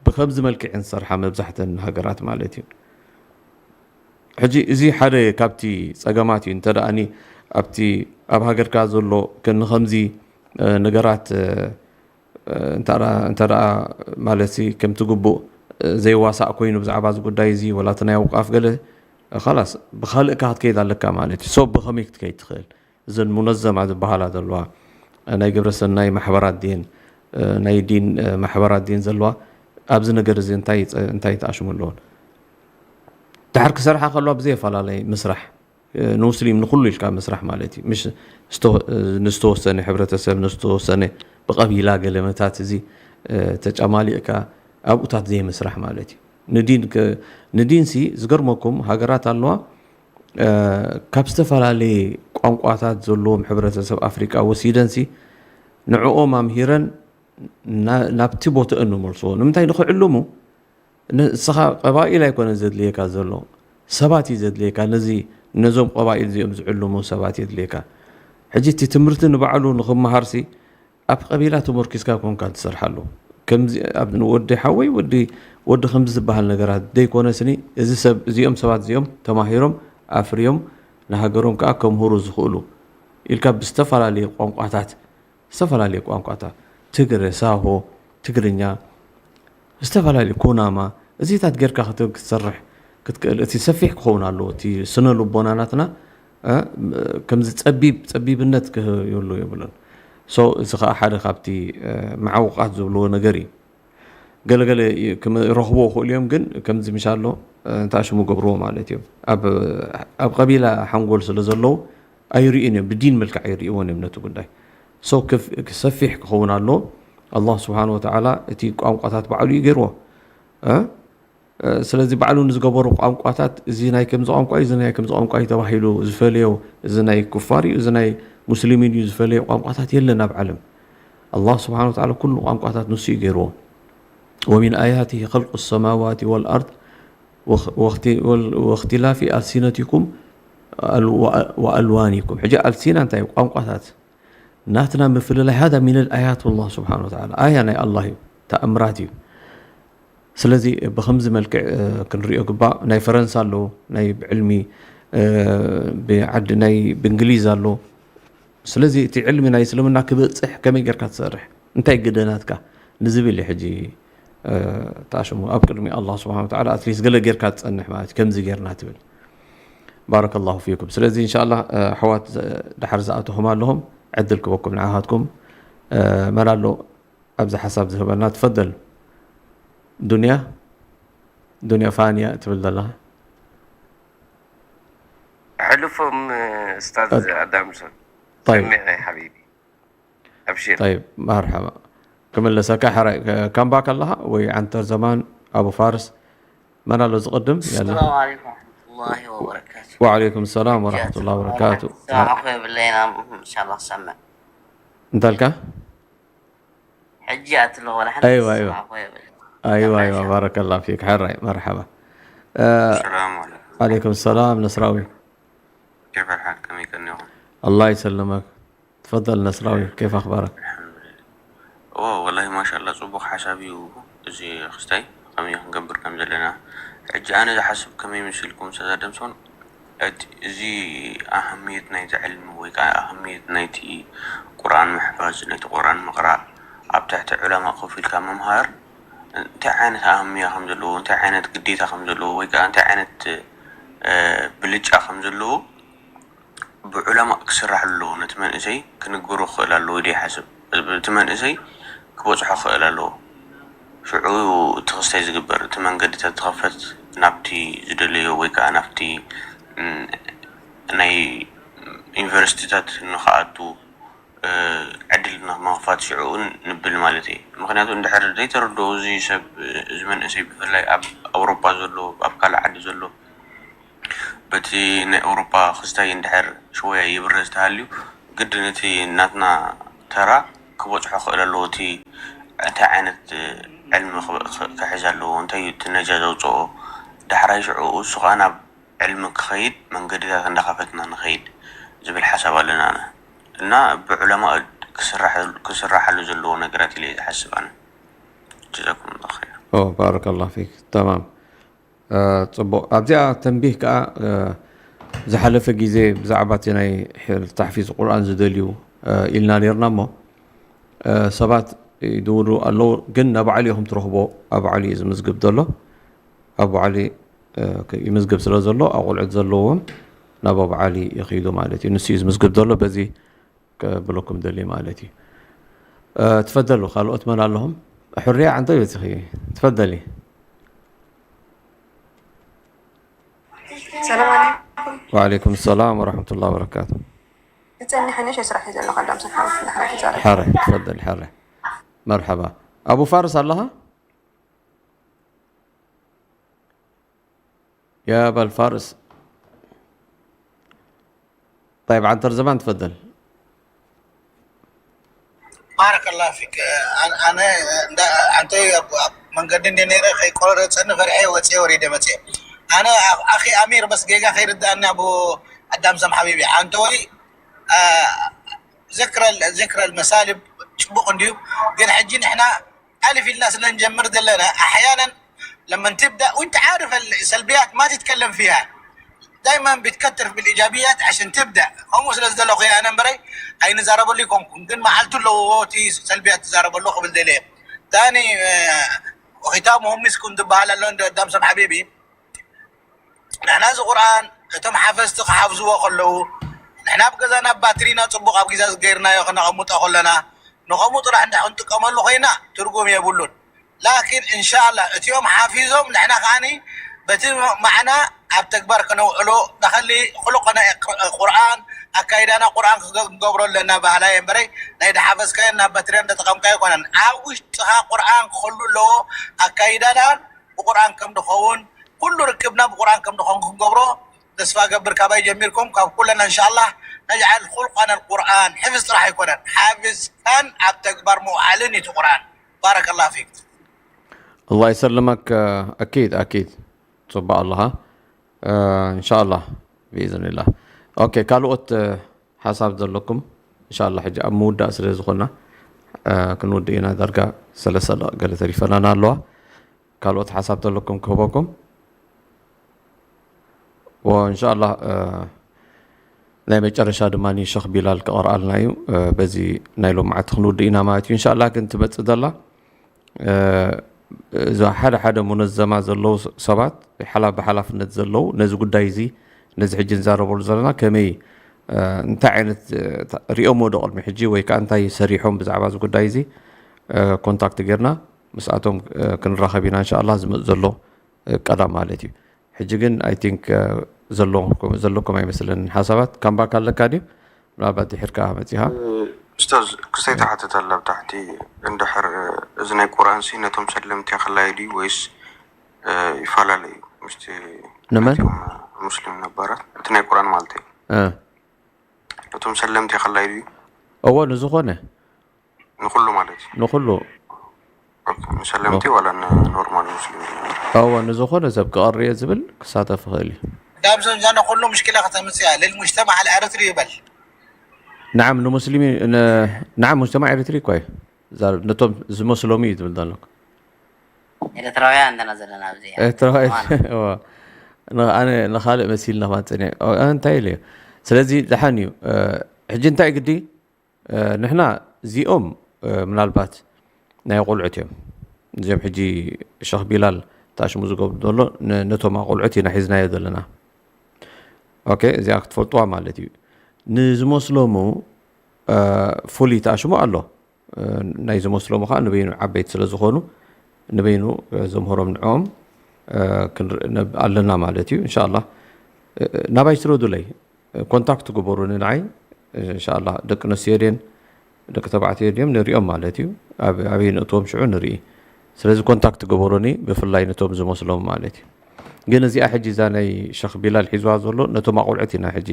ብከምዚ መልክዕ እንሰርሓ መብዛሕተን ሃገራት ማለት እዩ። ሕጂ እዚ ሓደ ካብቲ ጸገማት እዩ። እንተ ደኣኒ ኣብቲ ኣብ ሃገርካ ዘሎ ከ-፣ ንኸምዚ፣ እ፣ ነገራት፣ እ፣ እንተ ደኣ፣ እንተ ደኣ ማለት ሲ ከምቲ ግቡእ፣ እ፣ ዘይዋሳእ ኮይኑ ብዛዕባ እዚ ጉዳይ እዚ ወላ እቲ ናይ ኣውቃፍ ገለ፣ እ፣ ኻላስ ብኻልእካ ክትከይድ ኣለካ ማለት እዩ። ሶ ብኸመይ ክትከይድ ትኽእል? እዘን ሙነዘማ ዝበሃላ ዘለዋ ናይ ግብረ ሰናይ ማሕበራት ድየን፣ እ፣ ናይ ዲን፣ እ፣ ማሕበራት ድየን ዘለዋ? ኣብዚ ነገር እዚ እንታይ ይጸ-፣ እንታይ ተኣሽሙ ኣለዎን? ድሓር ክሰርሓ ከለዋ ብዘየፈላለይ ምስራሕ፣ እ፣ ንሙስሊም ንኹሉ ኢልካ ምስራሕ ማለት እዩ። ምሽ ስተ-፣ እ፣ ንዝተወሰነ ሕብረተሰብ፣ ንዝተወሰነ ብቐቢላ ገለመታት እዚ፣ እ፣ ተጫማሊቕካ ኣብኡታት ዘይምስራሕ ማለት እዩ። ንዲን ከ-፣ ንዲንሲ ዝገርመኩም ሃገራት ኣለዋ፣ እ፣ ካብ ዝተፈላለየ ቋንቋታት ዘለዎም ሕብረተሰብ ኣፍሪቃ ወሲደንሲ ንዕኦም ኣምሂረን ና-፣ ናብቲ ቦትአን ንመልስዎ። ንምንታይ ንኽዕልሙ? ንስኻ ቀባኢል ኣይኮነን ዘድልየካ ዘሎ፣ ሰባት እዩ ዘድልየካ። ነዚ፣ ነዞም ቀባኢል እዚኦም ዝዕልሙ ሰባት የድልየካ። ሕጂ እቲ ትምህርቲ ንባዕሉ ንኽመሃርሲ ኣብ ቀቢላ ተመርኪስካ ኮንካ ትሰርሓሉ። ከምዚ ኣብ ወዲ ሓወይ፣ ወዲ፣ ወዲ ከምዚ ዝበሃል ነገራት ዘይኮነስኒ፣ እዚ ሰብ፣ እዚኦም ሰባት እዚኦም ተማሂሮም ኣፍርዮም ንሃገሮም ከኣ ከምህሩ ዝኽእሉ ኢልካ ብዝተፈላለየ ቋንቋታት፣ ዝተፈላለየ ቋንቋታት፣ ትግረ፣ ሳሆ፣ ትግርኛ፣ ዝተፈላለየ ኩናማ፣ እዚታት ጌርካ ክት-፣ ክትሰርሕ ክትክእል፣ እቲ ሰፊሕ ክኸውን ኣለዎ። እቲ ስነ ልቦና ናትና፣ እ፣ ከምዚ ጸቢብ፣ ጸቢብነት ክህሉ የብሉን። ሶ፣ እዚ ኸኣ ሓደ ካብቲ፣ እ፣ መዓውቓት ዝብልዎ ነገር እዩ። ገለገለ ይ-፣ ክም-፣ ረኽብዎ ክእሉ እዮም፣ ግን ከምዚ ምሽ ኣሎ፣ እ፣ እንተኣሽሙ ገብርዎ ማለት እዮም። ኣብ፣ ኣብ ቀቢላ ሓንጎል ስለ ዘለዉ ኣይርእዩን እዮም፣ ብዲን መልክዕ ኣይርእይዎን እዮም ነቲ ጉዳይ። ሶ፣ ክፍ-፣ ሰፊሕ ክኸውን ኣለዎ። ኣላህ ስብሓን ወተዓላ እቲ ቋንቋታት ባዕሉ እዩ ገይርዎ። እ? እ፣ ስለዚ ባዕሉ ንዝገበሩ ቋንቋታት፣ እዚ ናይ ከምዚ ቋንቋ እዩ፣ እዚ ናይ ከምዚ ቋንቋ እዩ ተባሂሉ ዝፈልዮ፣ እዚ ናይ ኩፋር እዩ፣ እዚ ናይ ሙስሊሚን እዩ ዝፈልዮ ቋንቋታት የለን ኣብ ዓለም። ኣላህ ስብሓን ወተዓላ ኩሉ ቋንቋታት ንሱ እዩ ገይርዎ። ومن آياته خلق السماوات والأرض وخ-، واخت-، وال-، واختلاف ألسنتكم ال-، وأ-، وألوانكم። ሕጂ ኣልሲና እንታይ እዩ? ቋንቋታት ናትና ምፍልላይ፣ هذا من الآيات والله سبحانه وتعالى። ኣያ ናይ ኣላህ እዩ፣ ተኣምራት እዩ። ስለዚ ብኸምዚ መልክዕ፣ እ፣ ክንሪኦ ግባእ። ናይ ፈረንሳ ኣለዉ፣ ናይ ብዕልሚ፣ እ፣ ብዓዲ ናይ ብእንግሊዝ ኣሎ። ስለዚ እቲ ዕልሚ ናይ እስልምና ክበጽሕ ከመይ ጌርካ ትሰርሕ? እንታይ ግደ ናትካ ንዝብል እዩ ሕጂ፣ እ፣ ተኣሽሙ ኣብ ቅድሚ ኣላህ ስብሓን ወተዓላ ኣትሊስት ገለ ጌርካ ትጸንሕ ማለት እዩ፣ ከምዚ ጌርና ትብል። ባረከላሁ ፊኩም። ስለዚ እንሻላ፣ እ፣ ኣሕዋት ዘ-፣ ድሓር ዝኣተኹም ኣለኹም፣ ዕድል ክበኩም ንዓኻትኩም። እ፣ መን ኣሎ ኣብዚ ሓሳብ ዝህበና? ትፈደል። ዱንያ፣ ዱንያ ፋንያ ትብል ዘላ። ሕሉፎም፣ ኡስታዝ ኣዳምሶን። طيب. ሰሚዐ ሓቢቢ። ኣብሽር። طيب، መርሐባ። ክምለሰካ ሕራይ፣ ካምባክ ኣለኻ ወይ ዓንተር ዘማን ኣቡ ፋርስ? መን ኣሎ ዝቕድም? ያላ። السلام عليكم ورحمة الله وبركاته. وعليكم السلام ورحمة الله وبركاته. سامع أخوي بالليل، إن شاء الله سمع. እንታልካ? حجي أتلو ولا حد أيوة، سامع أيوة. أخوي بالليل. أيوة، يلا، إن أيوة، شاء الله. بارك الله فيك. حراي، مرحبا. آه، السلام عليكم. عليكم السلام نصراوي. كيف الحال؟ ከመይ ቀኒኹም? الله يسلمك. تفضل نصراوي، كيف أخبارك؟ الحمد لله. ኦ ወላሂ ማሻላ ጽቡቕ ሓሳብ እዩ። እዚ ክስታይ ከመይ ክንገብር ከም ዘለና ሕጂ ኣነ ዝሓስብ ከመይ ምስ ኢልኩም ኡስታዝ ኣደምሶን እቲ እዚ ኣህምየት ናይቲ ዕልሚ ወይ ከዓ ኣህምየት ናይቲ ቁርኣን ምሕፋዝ ናይቲ ቁርኣን ምቕራእ ኣብ ትሕቲ ዑለማ ኮፍ ኢልካ ምምሃር እንታይ ዓይነት ኣህምያ ከም ዘለዎ እንታይ ዓይነት ግዴታ ከም ዘለዎ ወይ ከዓ እንታይ ዓይነት እ፣ ብልጫ ከም ዘለዎ ብዑለማእ ክስራሕ ኣለዎ። ነቲ መንእሰይ ክንግብሮ ክኽእል ኣለዎ ኢለ ይሓስብ። እቲ መንእሰይ ክበፅሖ ክኽእል ኣለዎ። ሽዑ እቲ ክስታይ ዝግበር፣ እቲ መንገድታት ዝኸፈት ናብቲ ዝደለዮ ወይ ከዓ ናብቲ እም፣ ናይ ዩኒቨርሲቲታት ንኽኣቱ እ፣ ዕድል ንምኽፋት ሽዑ ንብል ማለት እየ። ምኽንያቱ እንድሕር ዘይተረድኦ እዚ ሰብ እዚ መንእሰይ ብፍላይ ኣብ ኣውሮፓ ዘሎ ኣብ ካልእ ዓዲ ዘሎ በቲ ናይ ኣውሮፓ ክስታይ እንድሕር ሽወያ ይብረዝ ተሃልዩ ግድን እቲ ናትና ተራ ክበፅሖ ክእል ኣለዎ። እቲ እንታይ ዓይነት ዕልሚ ክሕዝ ኣለዎ፣ እንታይ እዩ እቲ ነጃ ዘውፅኦ፣ ዳሕራይ ሽዑ እሱ ከዓ ናብ ዕልሚ ክኸይድ መንገድታት እንዳኸፈትና ንኸይድ ዝብል ሓሳብ ኣለና እና ብዑለማ ክስራሐሉ ዘለዎ ነገራት ኢለ ዝሓስብ ኣነ። ጀዛኩም ላ ኸይር። ባረከላ ፊክ። ተማም። ጽቡቅ። ኣብዚኣ ተንቢህ ከዓ ዝሓለፈ ግዜ ብዛዕባ እቲ ናይ ተሕፊዝ ቁርኣን ዝደልዩ ኢልና ነርና እሞ ሰባት ይድውሉ ኣለዉ፣ ግን ናባዕሉ ኢኹም ትረኽቦ። ኣብ ባዕሉ እዩ ዝምዝግብ ዘሎ። ኣብ ባዕሉ ይምዝግብ ስለ ዘሎ ኣቆልዑት ዘለዎም ናብ ኣብ ዓሊ ይኽይዱ ማለት እዩ። ንሱ እዩ ዝምዝግብ ዘሎ። በዚ ከብለኩም ደልየ ማለት እዩ። ትፈደሉ። ካልኦት መን ኣለኹም? ሕርያ ዓንተ በፂኺ። ትፈደሊ። ሰላም ዓለይኩም። ወዓለይኩም ሰላም ወረሕመቱላ ወበረካቱ። እፀኒ ሓነሽ ስራሕ እዩ ዘለኹ ኣዳም ሰሓወት እንዳሕራ ተዛረብ። ሓረ ትፈደል ሓረ። መርሓባ። ኣቡ ፋርስ ኣለኻ? يا أبا الفارس. طيب عنتر زمان تفضل. ባረከላ ፊክ። ኣነ ኣንተ መንገዲ እንደ ነረ ከይቆረረፀኒ ፈርሐ ወፅየ ወሪደ መፅየ። ኣነ ኣኺ ኣሚር በስ ጌጋ ከይርዳእኒ ኣቡ ኣዳም ሰም ሓቢቢ ኣንተ ወይ ዝክረ ዝክረ መሳልብ ፅቡቅ እንድዩ። ግን ሕጂ ንሕና ኣልፍ ኢልና ስለ ንጀምር ዘለና ኣሕያናን ለመን ትብዳ ወንት ዓርፍ ሰልብያት ማ ትትከለም ፊሃ ዳይማን ብትከትር ብልእጃብያት ዓሽን ትብዳ ከምኡ ስለ ዝደለኹ ኣነ እምበረይ ኣይንዛረበሉ ይኮንኩን ግን መዓልቱ ኣለዎ እቲ ሰልብያት ትዛረበሉ ክብል ደልየ ታኒ ወኺታሙሁም ሚስኩን ዝበሃል ኣሎ እንደ ዳምሰም ሓቢቢ ንሕና እዚ ቁርኣን እቶም ሓፈዝቲ ክሓፍዝዎ ከለዉ ንሕና ኣብ ገዛና ባትሪና ፅቡቅ ኣብ ግዛ ዝገይርናዮ ክነቐምጦ ከለና ንኸምኡ ጥራሕ እንዳ ክንጥቀመሉ ኮይና ትርጉም የብሉን ላኪን እንሻላ እቲኦም ሓፊዞም ንሕና ከዓኒ በቲ ማዕና ኣብ ተግባር ከነውዕሎ ንኸሊ ክሉቀና ቁርኣን ኣካይዳና ቁርኣን ክንገብሮ ኣለና ባህላ እየ እምበረይ ናይ ድሓፈዝካዮ ናብ ባትሪያ እንዳጠቐምካዮ ኣይኮነን ኣብ ውሽጥኻ ቁርኣን ክኸሉ ኣለዎ ኣካይዳናን ብቁርኣን ከም ድኸውን ኩሉ ርክብና ብቁርኣን ከም ድኸውን ክንገብሮ ተስፋ ገብር ካባይ ጀሚርኩም ካብ ኩለና እንሻላህ ነጅዓል ኩልቃና ቁርኣን ሕፍዝ ጥራሕ ኣይኮነን ሓፍዝካን ኣብ ተግባር ምውዓልን እዩ ቁርኣን ባረከላ ፊክ الله يسلمك أكيد أكيد ጽቡቅ ኣለኻ إن شاء الله بإذن الله ኦኬ ካልኦት ሓሳብ ዘለኩም إن شاء الله ሕጂ ኣብ ምውዳእ ስለ ዝኾና ክንውድእ ኢና ዳርጋ ሰለስተ ገለ ተሪፈናና ኣለዋ ካልኦት ሓሳብ ተለኩም ክህበኩም وإن شاء الله ናይ መጨረሻ ድማ ሸኽ ቢላል ክቐርኣልና እዩ በዚ ናይ ሎማዓቲ ክንውድእ ኢና ማለት እዩ እንሻላ ግን ትመፅእ ዘላ እዛ ሓደ ሓደ ሙነዘማ ዘለዉ ሰባት ሓላ ብሓላፍነት ዘለዉ ነዚ ጉዳይ እዚ ነዚ ሕጂ ንዛረበሉ ዘለና ከመይ እንታይ ዓይነት ሪኦሞ ዶ ቅድሚ ሕጂ ወይ ከዓ እንታይ ሰሪሖም ብዛዕባ እዚ ጉዳይ እዚ ኮንታክት ጌርና ምስኣቶም ክንራኸብ ኢና እንሻላ ዝመፅ ዘሎ ቀዳም ማለት እዩ ሕጂ ግን I think ዘለኩም ኣይመስለንን ሓሳባት ካምባክ ኣለካ ድዩ ምናልባት ድሕር ከዓ መፂኻ ኡስታዝ ክስተይ ትሓትት ኣላ ኣብ ታሕቲ እንድሕር እዚ ናይ ቁርኣን ሲ ነቶም ሰለምቲ ከላይ ድዩ ወይስ ይፈላለ እዩ ምስቲ ንመን ሙስሊም ነባራት እቲ ናይ ቁርኣን ማለት እዩ ነቶም ሰለምቲ ከላይ ድዩ እዎ ንዝኾነ ንኩሉ ማለት እዩ ንኩሉ ንሰለምቲ ዋላ ኖርማል ሙስሊም እዎ ንዝኾነ ሰብ ክቐርየ ዝብል ክሳተፍ ይኽእል እዩ ዳብሰን ዘነ ኩሉ ምሽኪላ ከተምፅያ ልልሙጅተማዕ ኣልኣረትሪ ይበል نعم ንሙስሊም نعم ሙጅተማዕ ኤርትሪ እኮ እዩ ዛረብ ነቶም ዝመስሎም እዩ ዝብል ዘለኩ ኤርትራውያን እንተና ዘለና ኣብዚ ኤርትራውያን ኣነ ንካልእ መሲልና ማፀኒ እንታይ ኢለ እዩ ስለዚ ደሓን እዩ ሕጂ እንታይ ግዲ ንሕና እዚኦም ምናልባት ናይ ኣቆልዑት እዮም እዚኦም ሕጂ ሸኽ ቢላል ታሽሙ ዝገብሩ ዘሎ ነቶም ኣቆልዑት ኢና ሒዝናዮ ዘለና ኦኬ እዚኣ ክትፈልጥዋ ማለት እዩ ንዝመስሎሙ ፍሉይ ተኣሽሙ ኣሎ ናይ ዝመስሎሙ ከዓ ንበይኑ ዓበይቲ ስለ ዝኾኑ ንበይኑ ዘምህሮም ንዕኦም ኣለና ማለት እዩ እንሻላ ናባይ ስረዱለይ ኮንታክት ግበሩኒ ንዓይ እንሻላ ደቂ ኣንስትዮ ድየን ደቂ ተባዕትዮ ድዮም ንሪኦም ማለት እዩ ኣበይ ንእትዎም ሽዑ ንርኢ ስለዚ ኮንታክት ግበሩኒ ብፍላይ ነቶም ዝመስሎም ማለት እዩ ግን እዚኣ ሕጂ እዛ ናይ ሸኽ ቢላል ሒዝዋ ዘሎ ነቶም ኣቆልዑት ኢና ሕጂ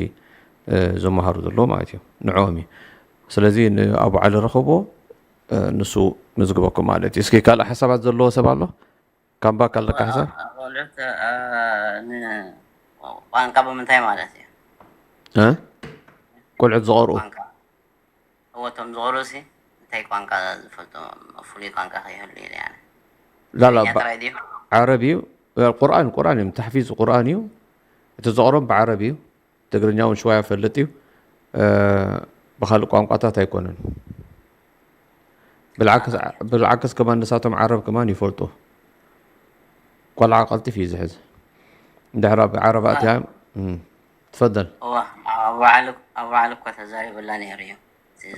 ዘመሃሩ ዘለዎ ማለት እዩ ንዕኦም እዩ ስለዚ ንኣቡ ዓሊ ረኸብዎ ንሱ ምዝግበኩም ማለት እዩ እስኪ ካልእ ሓሳባት ዘለዎ ሰብ ኣሎ ካምባክ ኣለካ ሓሳብ ቆልዑት ቋንቋ ብምንታይ ማለት እዩ ቆልዑት ዝቐርኡ እወ፣ እቶም ዝቐርኡ ሲ እንታይ ቋንቋ ዝፈልጡ፣ ፍሉይ ቋንቋ ከይህሉ ኢለ ኣነ። ላላ ትግርኛ ጥራይ ድዩ? ዓረብ እዩ። ቁርኣን ቁርኣን እዮም፣ ተሕፊዝ ቁርኣን እዩ። እቲ ዘቕሮም ብዓረብ እዩ። ትግርኛ እውን ሽዋያ ፈልጥ እዩ። ብካልእ ቋንቋታት ኣይኮነን። ብልዓክስ ከማን ንሳቶም ዓረብ ከማን ይፈልጡ። ቆልዓ ቀልጢፍ እዩ ዝሕዝ። ድሕር ኣብ ዓረብ ኣትያ። ትፈደል። እዋ፣ ኣብ ባዕሉ እኳ ተዛሪብላ ነይሩ እዩ።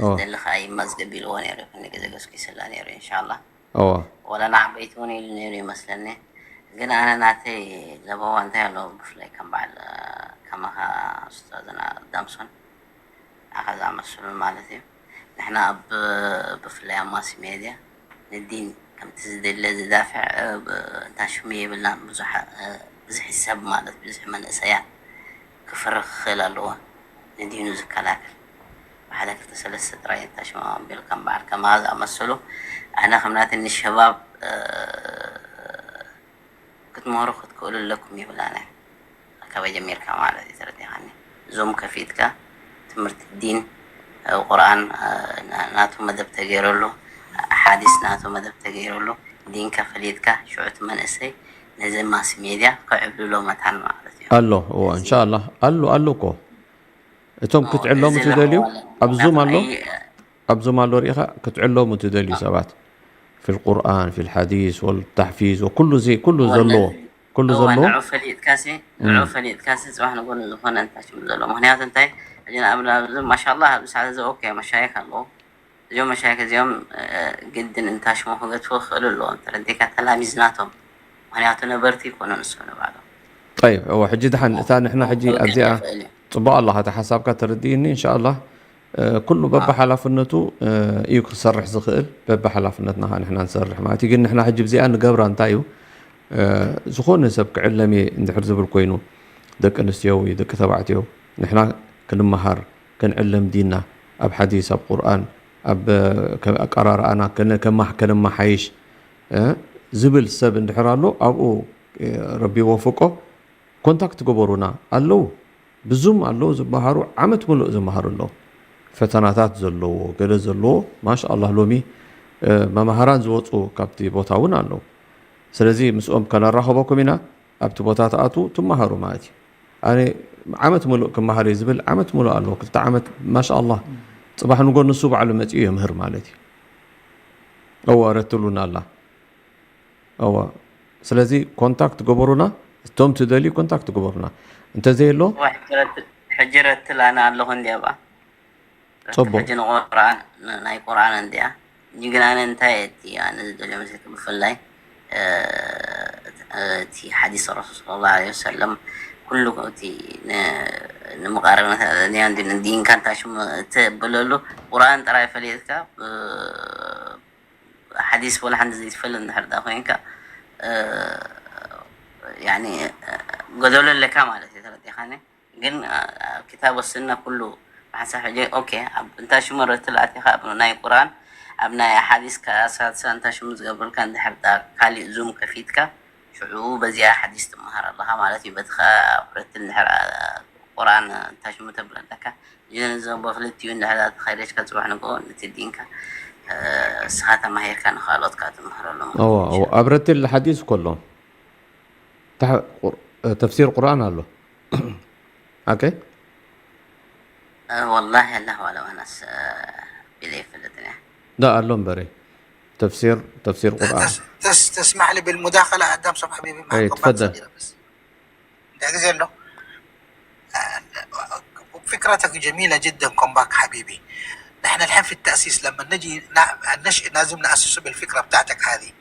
ዝደሊ ከዓ ይመዝገብ ኢልዎ ነይሩ። ክንዲ ግዜ ገስጊስላ ነይሩ። ኢንሻላ እዋ ወላ ንዓበይቲ እውን ኢሉ ነይሩ ይመስለኒ። ግን ኣነ ናተይ ለበዋ እንታይ ኣለዎ፣ ብፍላይ ከም በዓል ከማኻ ኡስታዝና ዳምሶን ንዓኻ ዝኣመሰሉን ማለት እዩ። ንሕና ኣብ ብፍላይ ኣብ ማስ ሜድያ ንዲን ከምቲ ዝድለ ዝዳፍዕ እንታሽሙ የብልናን። ብዙሕ ሰብ ማለት ብዙሕ መንእሰያት ክፍርኽ ክኽእል ኣለዎ። ንዲኑ ዝከላከል ብሓደ ክልተ ሰለስተ ጥራይ እንታሽሙ ኣቢሉ ከም በዓል ከማኻ ዝኣመሰሉ ኣነ ከም ናተኒ ሸባብ ክትምህሩ ክትክእሉ ኣለኩም ይብል ኣነ። ካበይ ጀሚርካ ማለት እዩ ተረዲኻኒ። ዙም ከፊትካ ትምህርቲ ዲን ቁርኣን ናቱ መደብ ተገይረሉ፣ ሓዲስ ናቱ መደብ ተገይረሉ፣ ዲንካ ፈሊጥካ ሽዑ እቲ መንእሰይ ነዚ ማስ ሜድያ ክዕብልሎ መታን ማለት እዩ። ኣሎ እዎ እንሻላ ኣሎ ኣሎ እኮ እቶም ክትዕለሙ ትደልዩ ኣብ ዙም ኣሎ ኣብ ዙም ኣሎ ርኢኻ ክትዕለሙ ትደልዩ ሰባት في القرآن في الحديث والتحفيز وكل زي كل ዘለዎ كل ዘለዎ ንዑ ፈሊጥካሲ ንዑ ፈሊጥካሲ ፅባሕ ንጎኒ ዝኾነ እንታይ ሽሙ ዘሎ ምክንያቱ እንታይ ሕጂ ንኣብና ኣብዚ ማሻላ ኣብዚ ሰዓት እዚ ኦኬ መሻይክ ኣለዉ እዚኦም መሻይክ እዚኦም ግድን እንታይ ሽሙ ክገድፉ ክኽእሉ ኣለዎም ተረዲካ ተላሚዝናቶም ምክንያቱ ነበርቲ ይኮኑ ንሶም ንባዕሎም طيب እወ ሕጂ ድሓን እታ ንሕና ሕጂ ኣብዚኣ ፅቡቅ ኣለኻ እታ ሓሳብካ ተረዲእኒ እንሻላ ኩሉ በብሓላፍነቱ እዩ ክሰርሕ ዝኽእል። በብሓላፍነትና ከዓ ንሕና ንሰርሕ ማለት እዩ። ግን ንሕና ሕጂ ብዚኣ ንገብራ እንታይ እዩ ዝኾነ ሰብ ክዕለም እየ እንድሕር ዝብል ኮይኑ ደቂ ኣንስትዮ ወይ ደቂ ተባዕትዮ ንሕና ክንመሃር ክንዕለም ዲና ኣብ ሓዲስ ኣብ ቁርኣን ኣብ ኣቀራርኣና ከነማሓይሽ ዝብል ሰብ እንድሕር ኣሎ ኣብኡ ረቢ ወፍቆ ኮንታክት ግበሩና ኣለዉ ብዙም ኣለዉ ዝመሃሩ ዓመት ምሉእ ዝመሃሩ ኣለዉ ፈተናታት ዘለዎ ገለ ዘለዎ ማሻ ኣላህ ሎሚ መማሃራን ዝወፁ ካብቲ ቦታ እውን ኣለዉ ስለዚ ምስኦም ከነራኸበኩም ኢና ኣብቲ ቦታ ተኣትዉ ትመሃሩ ማለት እዩ ኣነ ዓመት ምሉእ ክመሃር እዩ ዝብል ዓመት ምሉእ ኣለዉ ክልተ ዓመት ማሻ ኣላህ ፅባሕ ንጎ ንሱ ባዕሉ መፂኡ የምህር ማለት እዩ እወ ረትሉና ኣላ እወ ስለዚ ኮንታክት ግበሩና እቶም ትደልዩ ኮንታክት ግበሩና እንተዘየሎ ሕጂ ረትል ኣነ ኣለኹ እንዲያ ባ ፅቡቅ ሕጂ ንቁርኣን ናይ ቁርኣን እንዲያ ሕጂ ግን ኣነ እንታይ እቲ ኣነ ዝደልዮ መስለኪ ብፍላይ እቲ ሓዲስ ረሱል ስለ ላ ለ ወሰለም ኩሉ እቲ ንምቃረነት ዲንካ እንታይ ሽሙ እትብለሉ ቁርኣን ጥራይ ፈሊጥካ ሓዲስ ወላ ሓንቲ ዘይትፈልጥ እንድሕር ዳ ኮይንካ ያኒ ጎደሎ ኣለካ ማለት እዩ ተረዲኻኒ ግን ኪታብ ወስና ኩሉ ብሓንሳብ ሕጂ ኦኬ ኣብ እንታይ ሽሙ ረትል ኣቲኻ ኣብ ናይ ቁርኣን ኣብ ናይ ሓዲስ ከኣሳትሳ እንታይ ሽሙ ዝገብርልካ እንድሕር ዳ ካሊእ ዙም ከፊትካ ሽዑ በዚኣ ሓዲስ ትመሃር ኣለኻ ማለት እዩ በቲ ከኣ ረትል እንድሕር ቁርኣን እንታይ ሽሙ ተብል ኣለካ ጀንዘቦ ክልቲኡ እንድሕር ተኸይደሽካ ፅባሕ ንግሆ ነቲ ዲንካ እስኻ ተማሂርካ ንኻልኦት ከዓ ትምህረሎም እዎ እዎ ኣብ ረትል ሓዲስ ከሎ ተፍሲር ቁርኣን ኣሎ ኣከ ወላሂ ኣላህ ዋላ ዋናስ ቢለ ይፈልጥን እያ لا ኣሎ እምበሪ ተፍሲር ተፍሲር ቁርኣን تسمح لي بالمداخلة أدم صبح حبيبي أي تفضل ده زين له فكرتك جميلة جدا كومباك حبيبي نحن الحين في التأسيس لما نجي نشئ لازم نأسسه بالفكرة بتاعتك هذه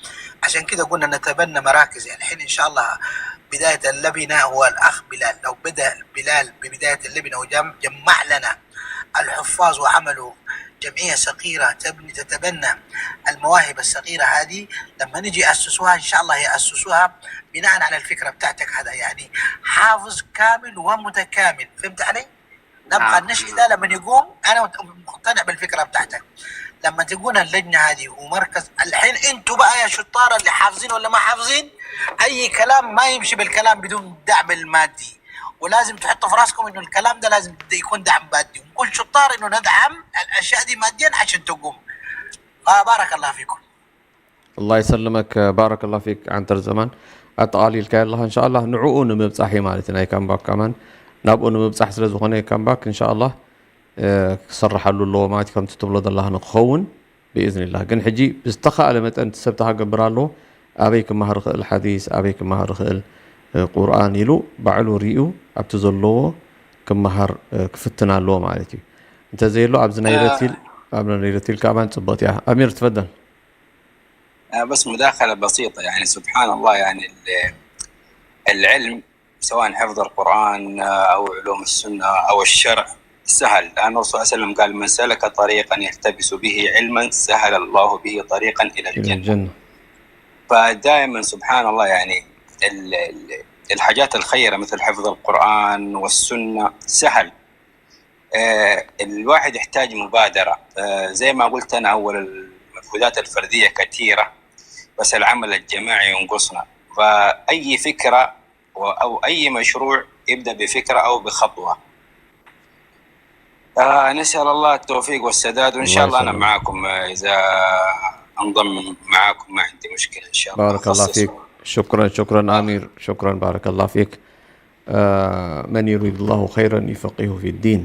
عشان كده قلنا نتبنى مراكز يعني الحين إن شاء الله بداية اللبنة هو الأخ بلال لو بدأ بلال ببداية اللبنة وجمع لنا الحفاظ وعملوا جمعية صغيرة تبني تتبنى المواهب الصغيرة هذه لما نجي يأسسوها إن شاء الله يأسسوها بناء على الفكرة بتاعتك هذا يعني حافظ كامل ومتكامل فهمت علي؟ نبغى النشء ده لما يقوم انا مقتنع بالفكره بتاعتك لما تقول اللجنه هذه ومركز الحين انتوا بقى يا شطار اللي حافظين ولا ما حافظين اي كلام ما يمشي بالكلام بدون دعم المادي ولازم تحطوا في راسكم إنه الكلام ده لازم يكون دعم مادي، ونكون شطار إنه ندعم الأشياء دي ماديا عشان تقوم. فبارك الله فيكم. الله يسلمك، بارك الله فيك عنتر زمان. ኣጠቓሊልካዮ ኣለኻ። እንሻኣላህ ንዕኡ ንምብፃሕ እዩ ማለት እዩ ናይ ካምባክ ከማን። ናብኡ ንምብፃሕ ስለ ዝኾነ ካምባክ እንሻኣላህ ክስርሓሉ ኣለዎ ማለት እዩ፣ ከምቲ ትብሎ ዘለኻ ንክኸውን ብኢዝኒላህ። ግን ሕጂ ብዝተኻእለ መጠን እቲ ሰብ ተሃገብር ኣለዎ፣ ኣበይ ክመሃር ይኽእል ሓዲስ፣ ኣበይ ክመሃር ይኽእል ቁርኣን ኢሉ ባዕሉ ሪኡ ኣብቲ ዘለዎ ክመሃር ክፍትን ኣለዎ ማለት እዩ። እንተዘየሎ ኣብዚ ናይ ረቲል ኣብ ናይ ረቲል ከማን ፅብቕቲ እያ። ኣሚር ትፈደል። آه، بس مداخلة بسيطة، يعني سبحان الله، يعني ال- العلم سواء حفظ القرآن، آه، أو علوم السنة أو الشرع سهل، لأن الرسول صلى الله عليه وسلم قال: "من سلك طريقا يلتمس به علما سهل الله به طريقا إلى إلى الجنة". الجنة. فدائما سبحان الله، يعني ال- ال- الحاجات الخيرة مثل حفظ القرآن والسنة سهل. آه، الواحد يحتاج مبادرة. آه، زي ما قلت أنا أول، المجهودات الفردية كثيرة، بس العمل الجماعي ينقصنا. فأي فكرة و- أو أي مشروع يبدأ بفكرة أو بخطوة. آه، نسأل الله التوفيق والسداد، وإن شاء الله الله أنا يسلمك. معاكم، آه، إذا أنضم معاكم ما عندي مشكلة إن شاء الله. بارك الله أخصص فيك. شكرا، شكرا أمير، شكرا، بارك الله فيك. آه، من يريد الله خيرا يفقهه في الدين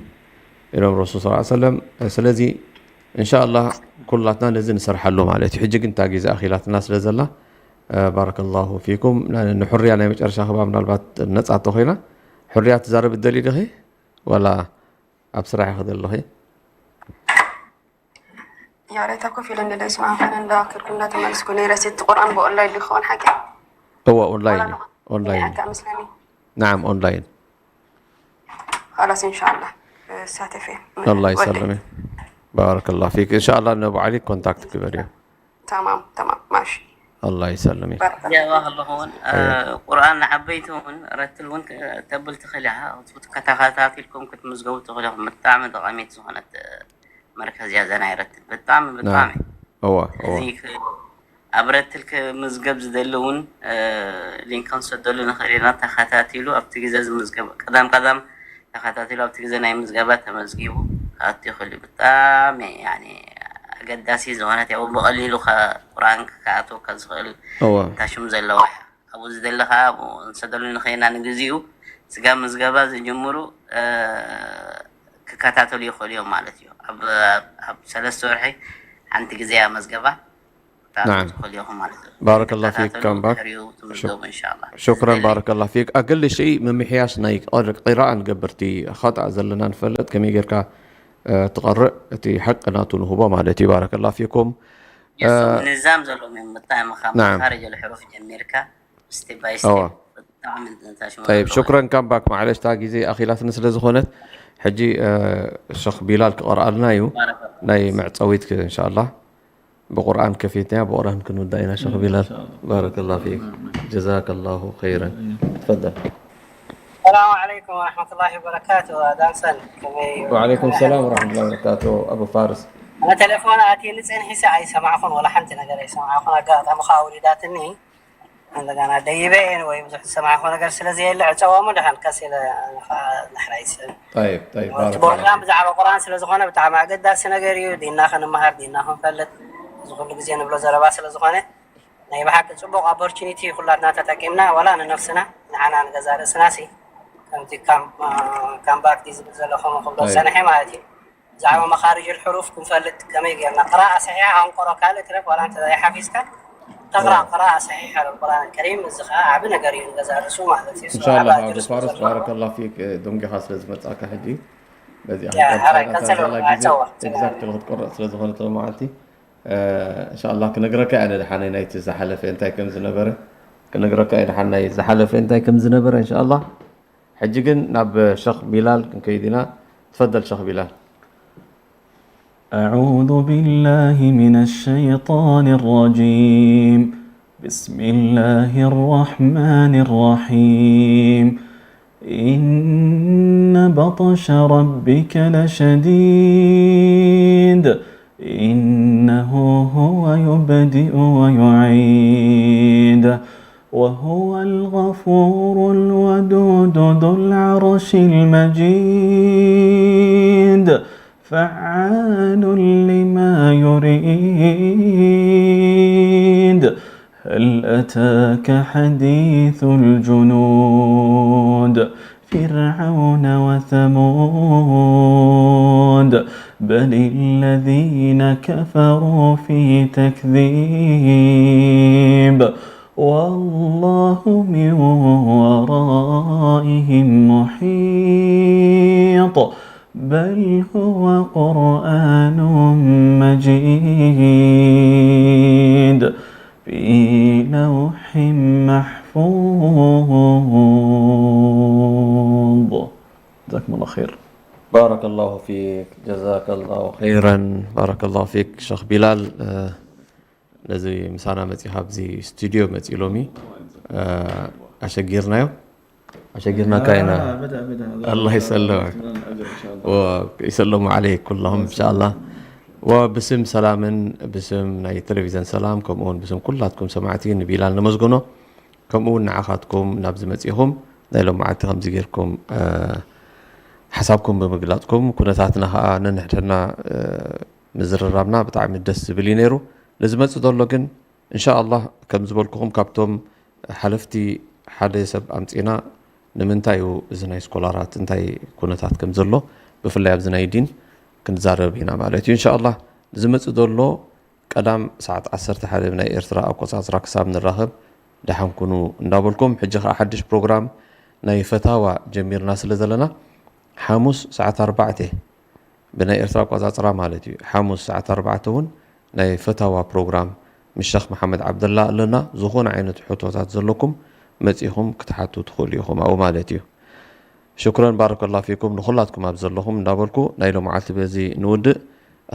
ኢሎም ረሱል صلى الله عليه وسلم። ስለዚ እንሻ ኣላህ ኩላትና ነዚ ንሰርሓሉ ማለት እዩ። ሕጂ ግን እታ ግዜ ኣኺላትና ስለ ዘላ፣ آه، بارك الله فيكم። ንሕርያ ናይ መጨረሻ ክባ ምናልባት ነፃ እንተኾይና፣ ሕርያ ትዛረብ እደሊ ዲኺ ዋላ ኣብ ስራሕ ኢኺ ዘለኺ? ያሬታ ኮፍ ኢለ እንደ ስማ ሆነ እንዳ ክልኩ እንዳ ተመልስኩ ነይ ረሲት ቁርኣን ብኦንላይን ሊኸውን ሓቂ እወ ኦንላይን እዩ። ኦንላይን ኣካ መስለኒ ናዓም ኦንላይን خلاص إن شاء الله ሳተፌ الله يسلمك. بارك الله فيك. إن شاء الله ነብዓሊ ኮንታክት ግበርዮ። تمام تمام ماشي الله يسلمك. بارك الله ዚያባ ከለኹ እውን ቁርኣን ንዓበይቲ እውን ረትል እውን ተብል ትኽእል ኢኻ። ተተኸታቲልኩም ክትምዝገቡ ትኽእል ኢኹም። ብጣዕሚ ጠቓሚት ዝኾነት መርከዝ እያ እዛ ናይ ረትል። ብጣዕሚ ብጣዕሚ እዋ እዋ እዚ ክ- ኣብ ረትል ክምዝገብ ዝደሊ እውን ሊንክ ክንሰደሉ ንኽእል ኢና። ተኸታቲሉ ኣብቲ ግዜ ዝምዝገብ ቀዳም ቀዳም ተኸታቲሉ ኣብቲ ግዜ ናይ ምዝገባ ተመዝጊቡ ክኣቱ ይኽእል እዩ። ብጣዕሚ ያኒ ኣገዳሲ ዝኾነት ያው ብቐሊሉ ከ- ቁርኣን ክኣትወካ ዝኽእል እዋ እታ ሽም ዘለዋ ኣብኡ ዝደሊ ከዓ ኣብኡ ንሰደሉ ንኽእልና ንግዚኡ ስጋ ምዝገባ ዝጅምሩ ክከታተሉ ይኽእሉ እዮም ማለት እዩ። ኣብ ኣብ ሰለስተ ወርሒ ሓንቲ ግዜ እያ መዝገባ نعم. ትኽእሉ ኢኹም ማለት እዩ። بارك الله فيك ተከታተሉ كامباك. ድሕሪኡ ትምዝገቡ ኢንሻኣላህ። شكرا بارك الله فيك. ኣገል شيء ምምሕያሽ ናይ ق- قراءة ንገብር እቲ خطأ ዘለና ንፈልጥ ከመይ ጌርካ ትቐርእ እቲ ሓቂ ናቱ ንህቦ ማለት እዩ። بارك الله فيكم. የሱ ንዛም ዘለዎም እዮም። ብጣዕሚ ካብ نعم. መኻርጅ الحروف ጀሚርካ step by أوه. step ብጣዕሚ ታሽሙ طيب شكرا كامباك. معلش تا ጊዜ ኣኺላትኒ ስለ ዝኾነት ሕጂ ሸኽ ቢላል ክቐርኣልና እዩ ናይ መዕፀዊት إن شاء الله ብቁርኣን ከፊትና ብቁርኣን ክንውዳ ኢና ሸኽ ቢላል. بارك الله فيك. جزاك الله خيرا. تفضل. السلام عليكم ورحمة الله وبركاته. دانسن كمي وعليكم السلام ورحمة الله وبركاته أبو فارس. أنا تليفون آتي نسين حسا أي سمعكم ولا حنت نقر يسمعكم أقاطع مخاولي داتني. عندنا ديبين ويبزح سمعكم نقر سلزي اللي عتوا مدحن كسل نحريس. طيب طيب بارك الله ፕሮግራም فيك. ብዛዕባ ቁርኣን ስለ ዝኾነ ብጣዕሚ ኣገዳሲ ነገር እዩ። ዲና ክንመሃር ዲና ክንፈልጥ እዚ ኩሉ ግዜ ንብሎ ዘረባ ስለ ዝኾነ ናይ ብሓቂ ፅቡቕ ኦፖርቹኒቲ ኩላትና ተጠቂምና ዋላ ንነፍስና ንዓና ንገዛ ርእስና ሲ ከምቲ ካምባክ ዲ ዝብል ዘሎ ከምኡ ክብሎ طيب. ዝፀንሐ ማለት እዩ። ብዛዕባ መኻርጅ ሕሩፍ ክንፈልጥ ከመይ ጌርና ቅራኣ ሰሒሓ ኣንቆሮ ካልእ ትረፍ ዋላ እንተ ሓፊዝካ ተቕራ طيب. ቅራኣ ሰሒሕ ኣልቁርኣን ከሪም እዚ ከዓ ዓቢ ነገር እዩ ንገዛ ርእሱ ማለት እዩ። إن شاء الله ኣብ أبو ድርሱ فارس ዘሎ بارك الله فيك. ደንጊኻ ስለ ዝመጻእካ ሕጂ በዚኣ ያ፣ ክንቀጽል ሕራይ፣ ኢና። ቀጽሎ፣ ታዛላ ጊዜ ኣይጸዋ። exactly ክትቆረጽ ስለ ዝኾነ ሎማዓንቲ إن شاء الله ክነግረካ እየ ኣነ ደሓነይ ናይቲ ዝሓለፈ እንታይ ከም ዝነበረ ክነግረካ እየ ደሓናይ ዝሓለፈ እንታይ ከም ዝነበረ إن شاء الله። ሕጂ ግን ናብ ሸኽ ቢላል ክንከይድ ኢና። تفضل ሸኽ ቢላል. أعوذ بالله من الشيطان الرجيم. بسم الله الرحمن الرحيم. إن بطش ربك لشديد. إنه هو يبدئ ويعيد. وهو الغفور الودود ذو العرش المجيد، فعال لما يريد. هل أتاك حديث الجنود، فرعون وثمود، بل الذين كفروا في تكذيب، والله من ورائهم محيط، بل هو قرآن مجيد في لوح محفوظ. جزاكم الله خير. ባረከላሁ ፊክ ጀዛከላሁ ኸይረን። ባረከላሁ ፊክ ሸኽ ቢላል። ነዚ ምሳና መፂኻ ኣብዚ ስቱድዮ መፂኡ ሎሚ ኣሸጊርናዮ ኣሸጊርናካ ኢና። ኣላህ ይሰለመክ። ይሰለሙ ዓለይክ ኩላሁም እንሻላ። ወብስም ሰላምን ብስም ናይ ቴሌቪዘን ሰላም ከምኡውን ብስም ኩላትኩም ሰማዕቲ ንቢላል ነመስግኖ። ከምኡ እውን ንዓኻትኩም ናብዚ መፂኹም ናይ ሎማዓቲ ከምዚ ጌርኩም ሓሳብኩም ብምግላፅኩም ኩነታትና ከዓ ነንሕድሕድና ምዝርራብና ብጣዕሚ ደስ ዝብል እዩ ነይሩ። ንዝመፅእ ዘሎ ግን እንሻ ኣላህ ከም ዝበልኩኹም ካብቶም ሓለፍቲ ሓደ ሰብ ኣምፂና ንምንታይ እዩ እዚ ናይ ስኮላራት እንታይ ኩነታት ከም ዘሎ ብፍላይ ኣብዚ ናይ ዲን ክንዛረብ ኢና ማለት እዩ። እንሻ ኣላህ ንዝመፅእ ዘሎ ቀዳም ሰዓት ዓሰርተ ሓደ ብናይ ኤርትራ ኣቆፃፅራ ክሳብ ንራኸብ ደሓን ኩኑ እንዳበልኩም፣ ሕጂ ከዓ ሓድሽ ፕሮግራም ናይ ፈታዋ ጀሚርና ስለ ዘለና ሓሙስ ሰዓት ኣርባዕተ ብናይ ኤርትራ ኣቆፃፅራ ማለት እዩ። ሓሙስ ሰዓት ኣርባዕተ እውን ናይ ፈታዋ ፕሮግራም ምስ ሸኽ መሓመድ ዓብደላ ኣለና። ዝኾነ ዓይነት ሕቶታት ዘለኩም መፂኹም ክትሓቱ ትኽእሉ ኢኹም ኣብኡ ማለት እዩ። ሽኩረን ባረከላ ፊኩም ንኹላትኩም ኣብ ዘለኹም እንዳበልኩ ናይ ሎማዓልቲ በዚ ንውድእ።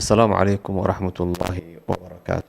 ኣሰላሙ ዓለይኩም ወራህመቱላሂ ወበረካቱ።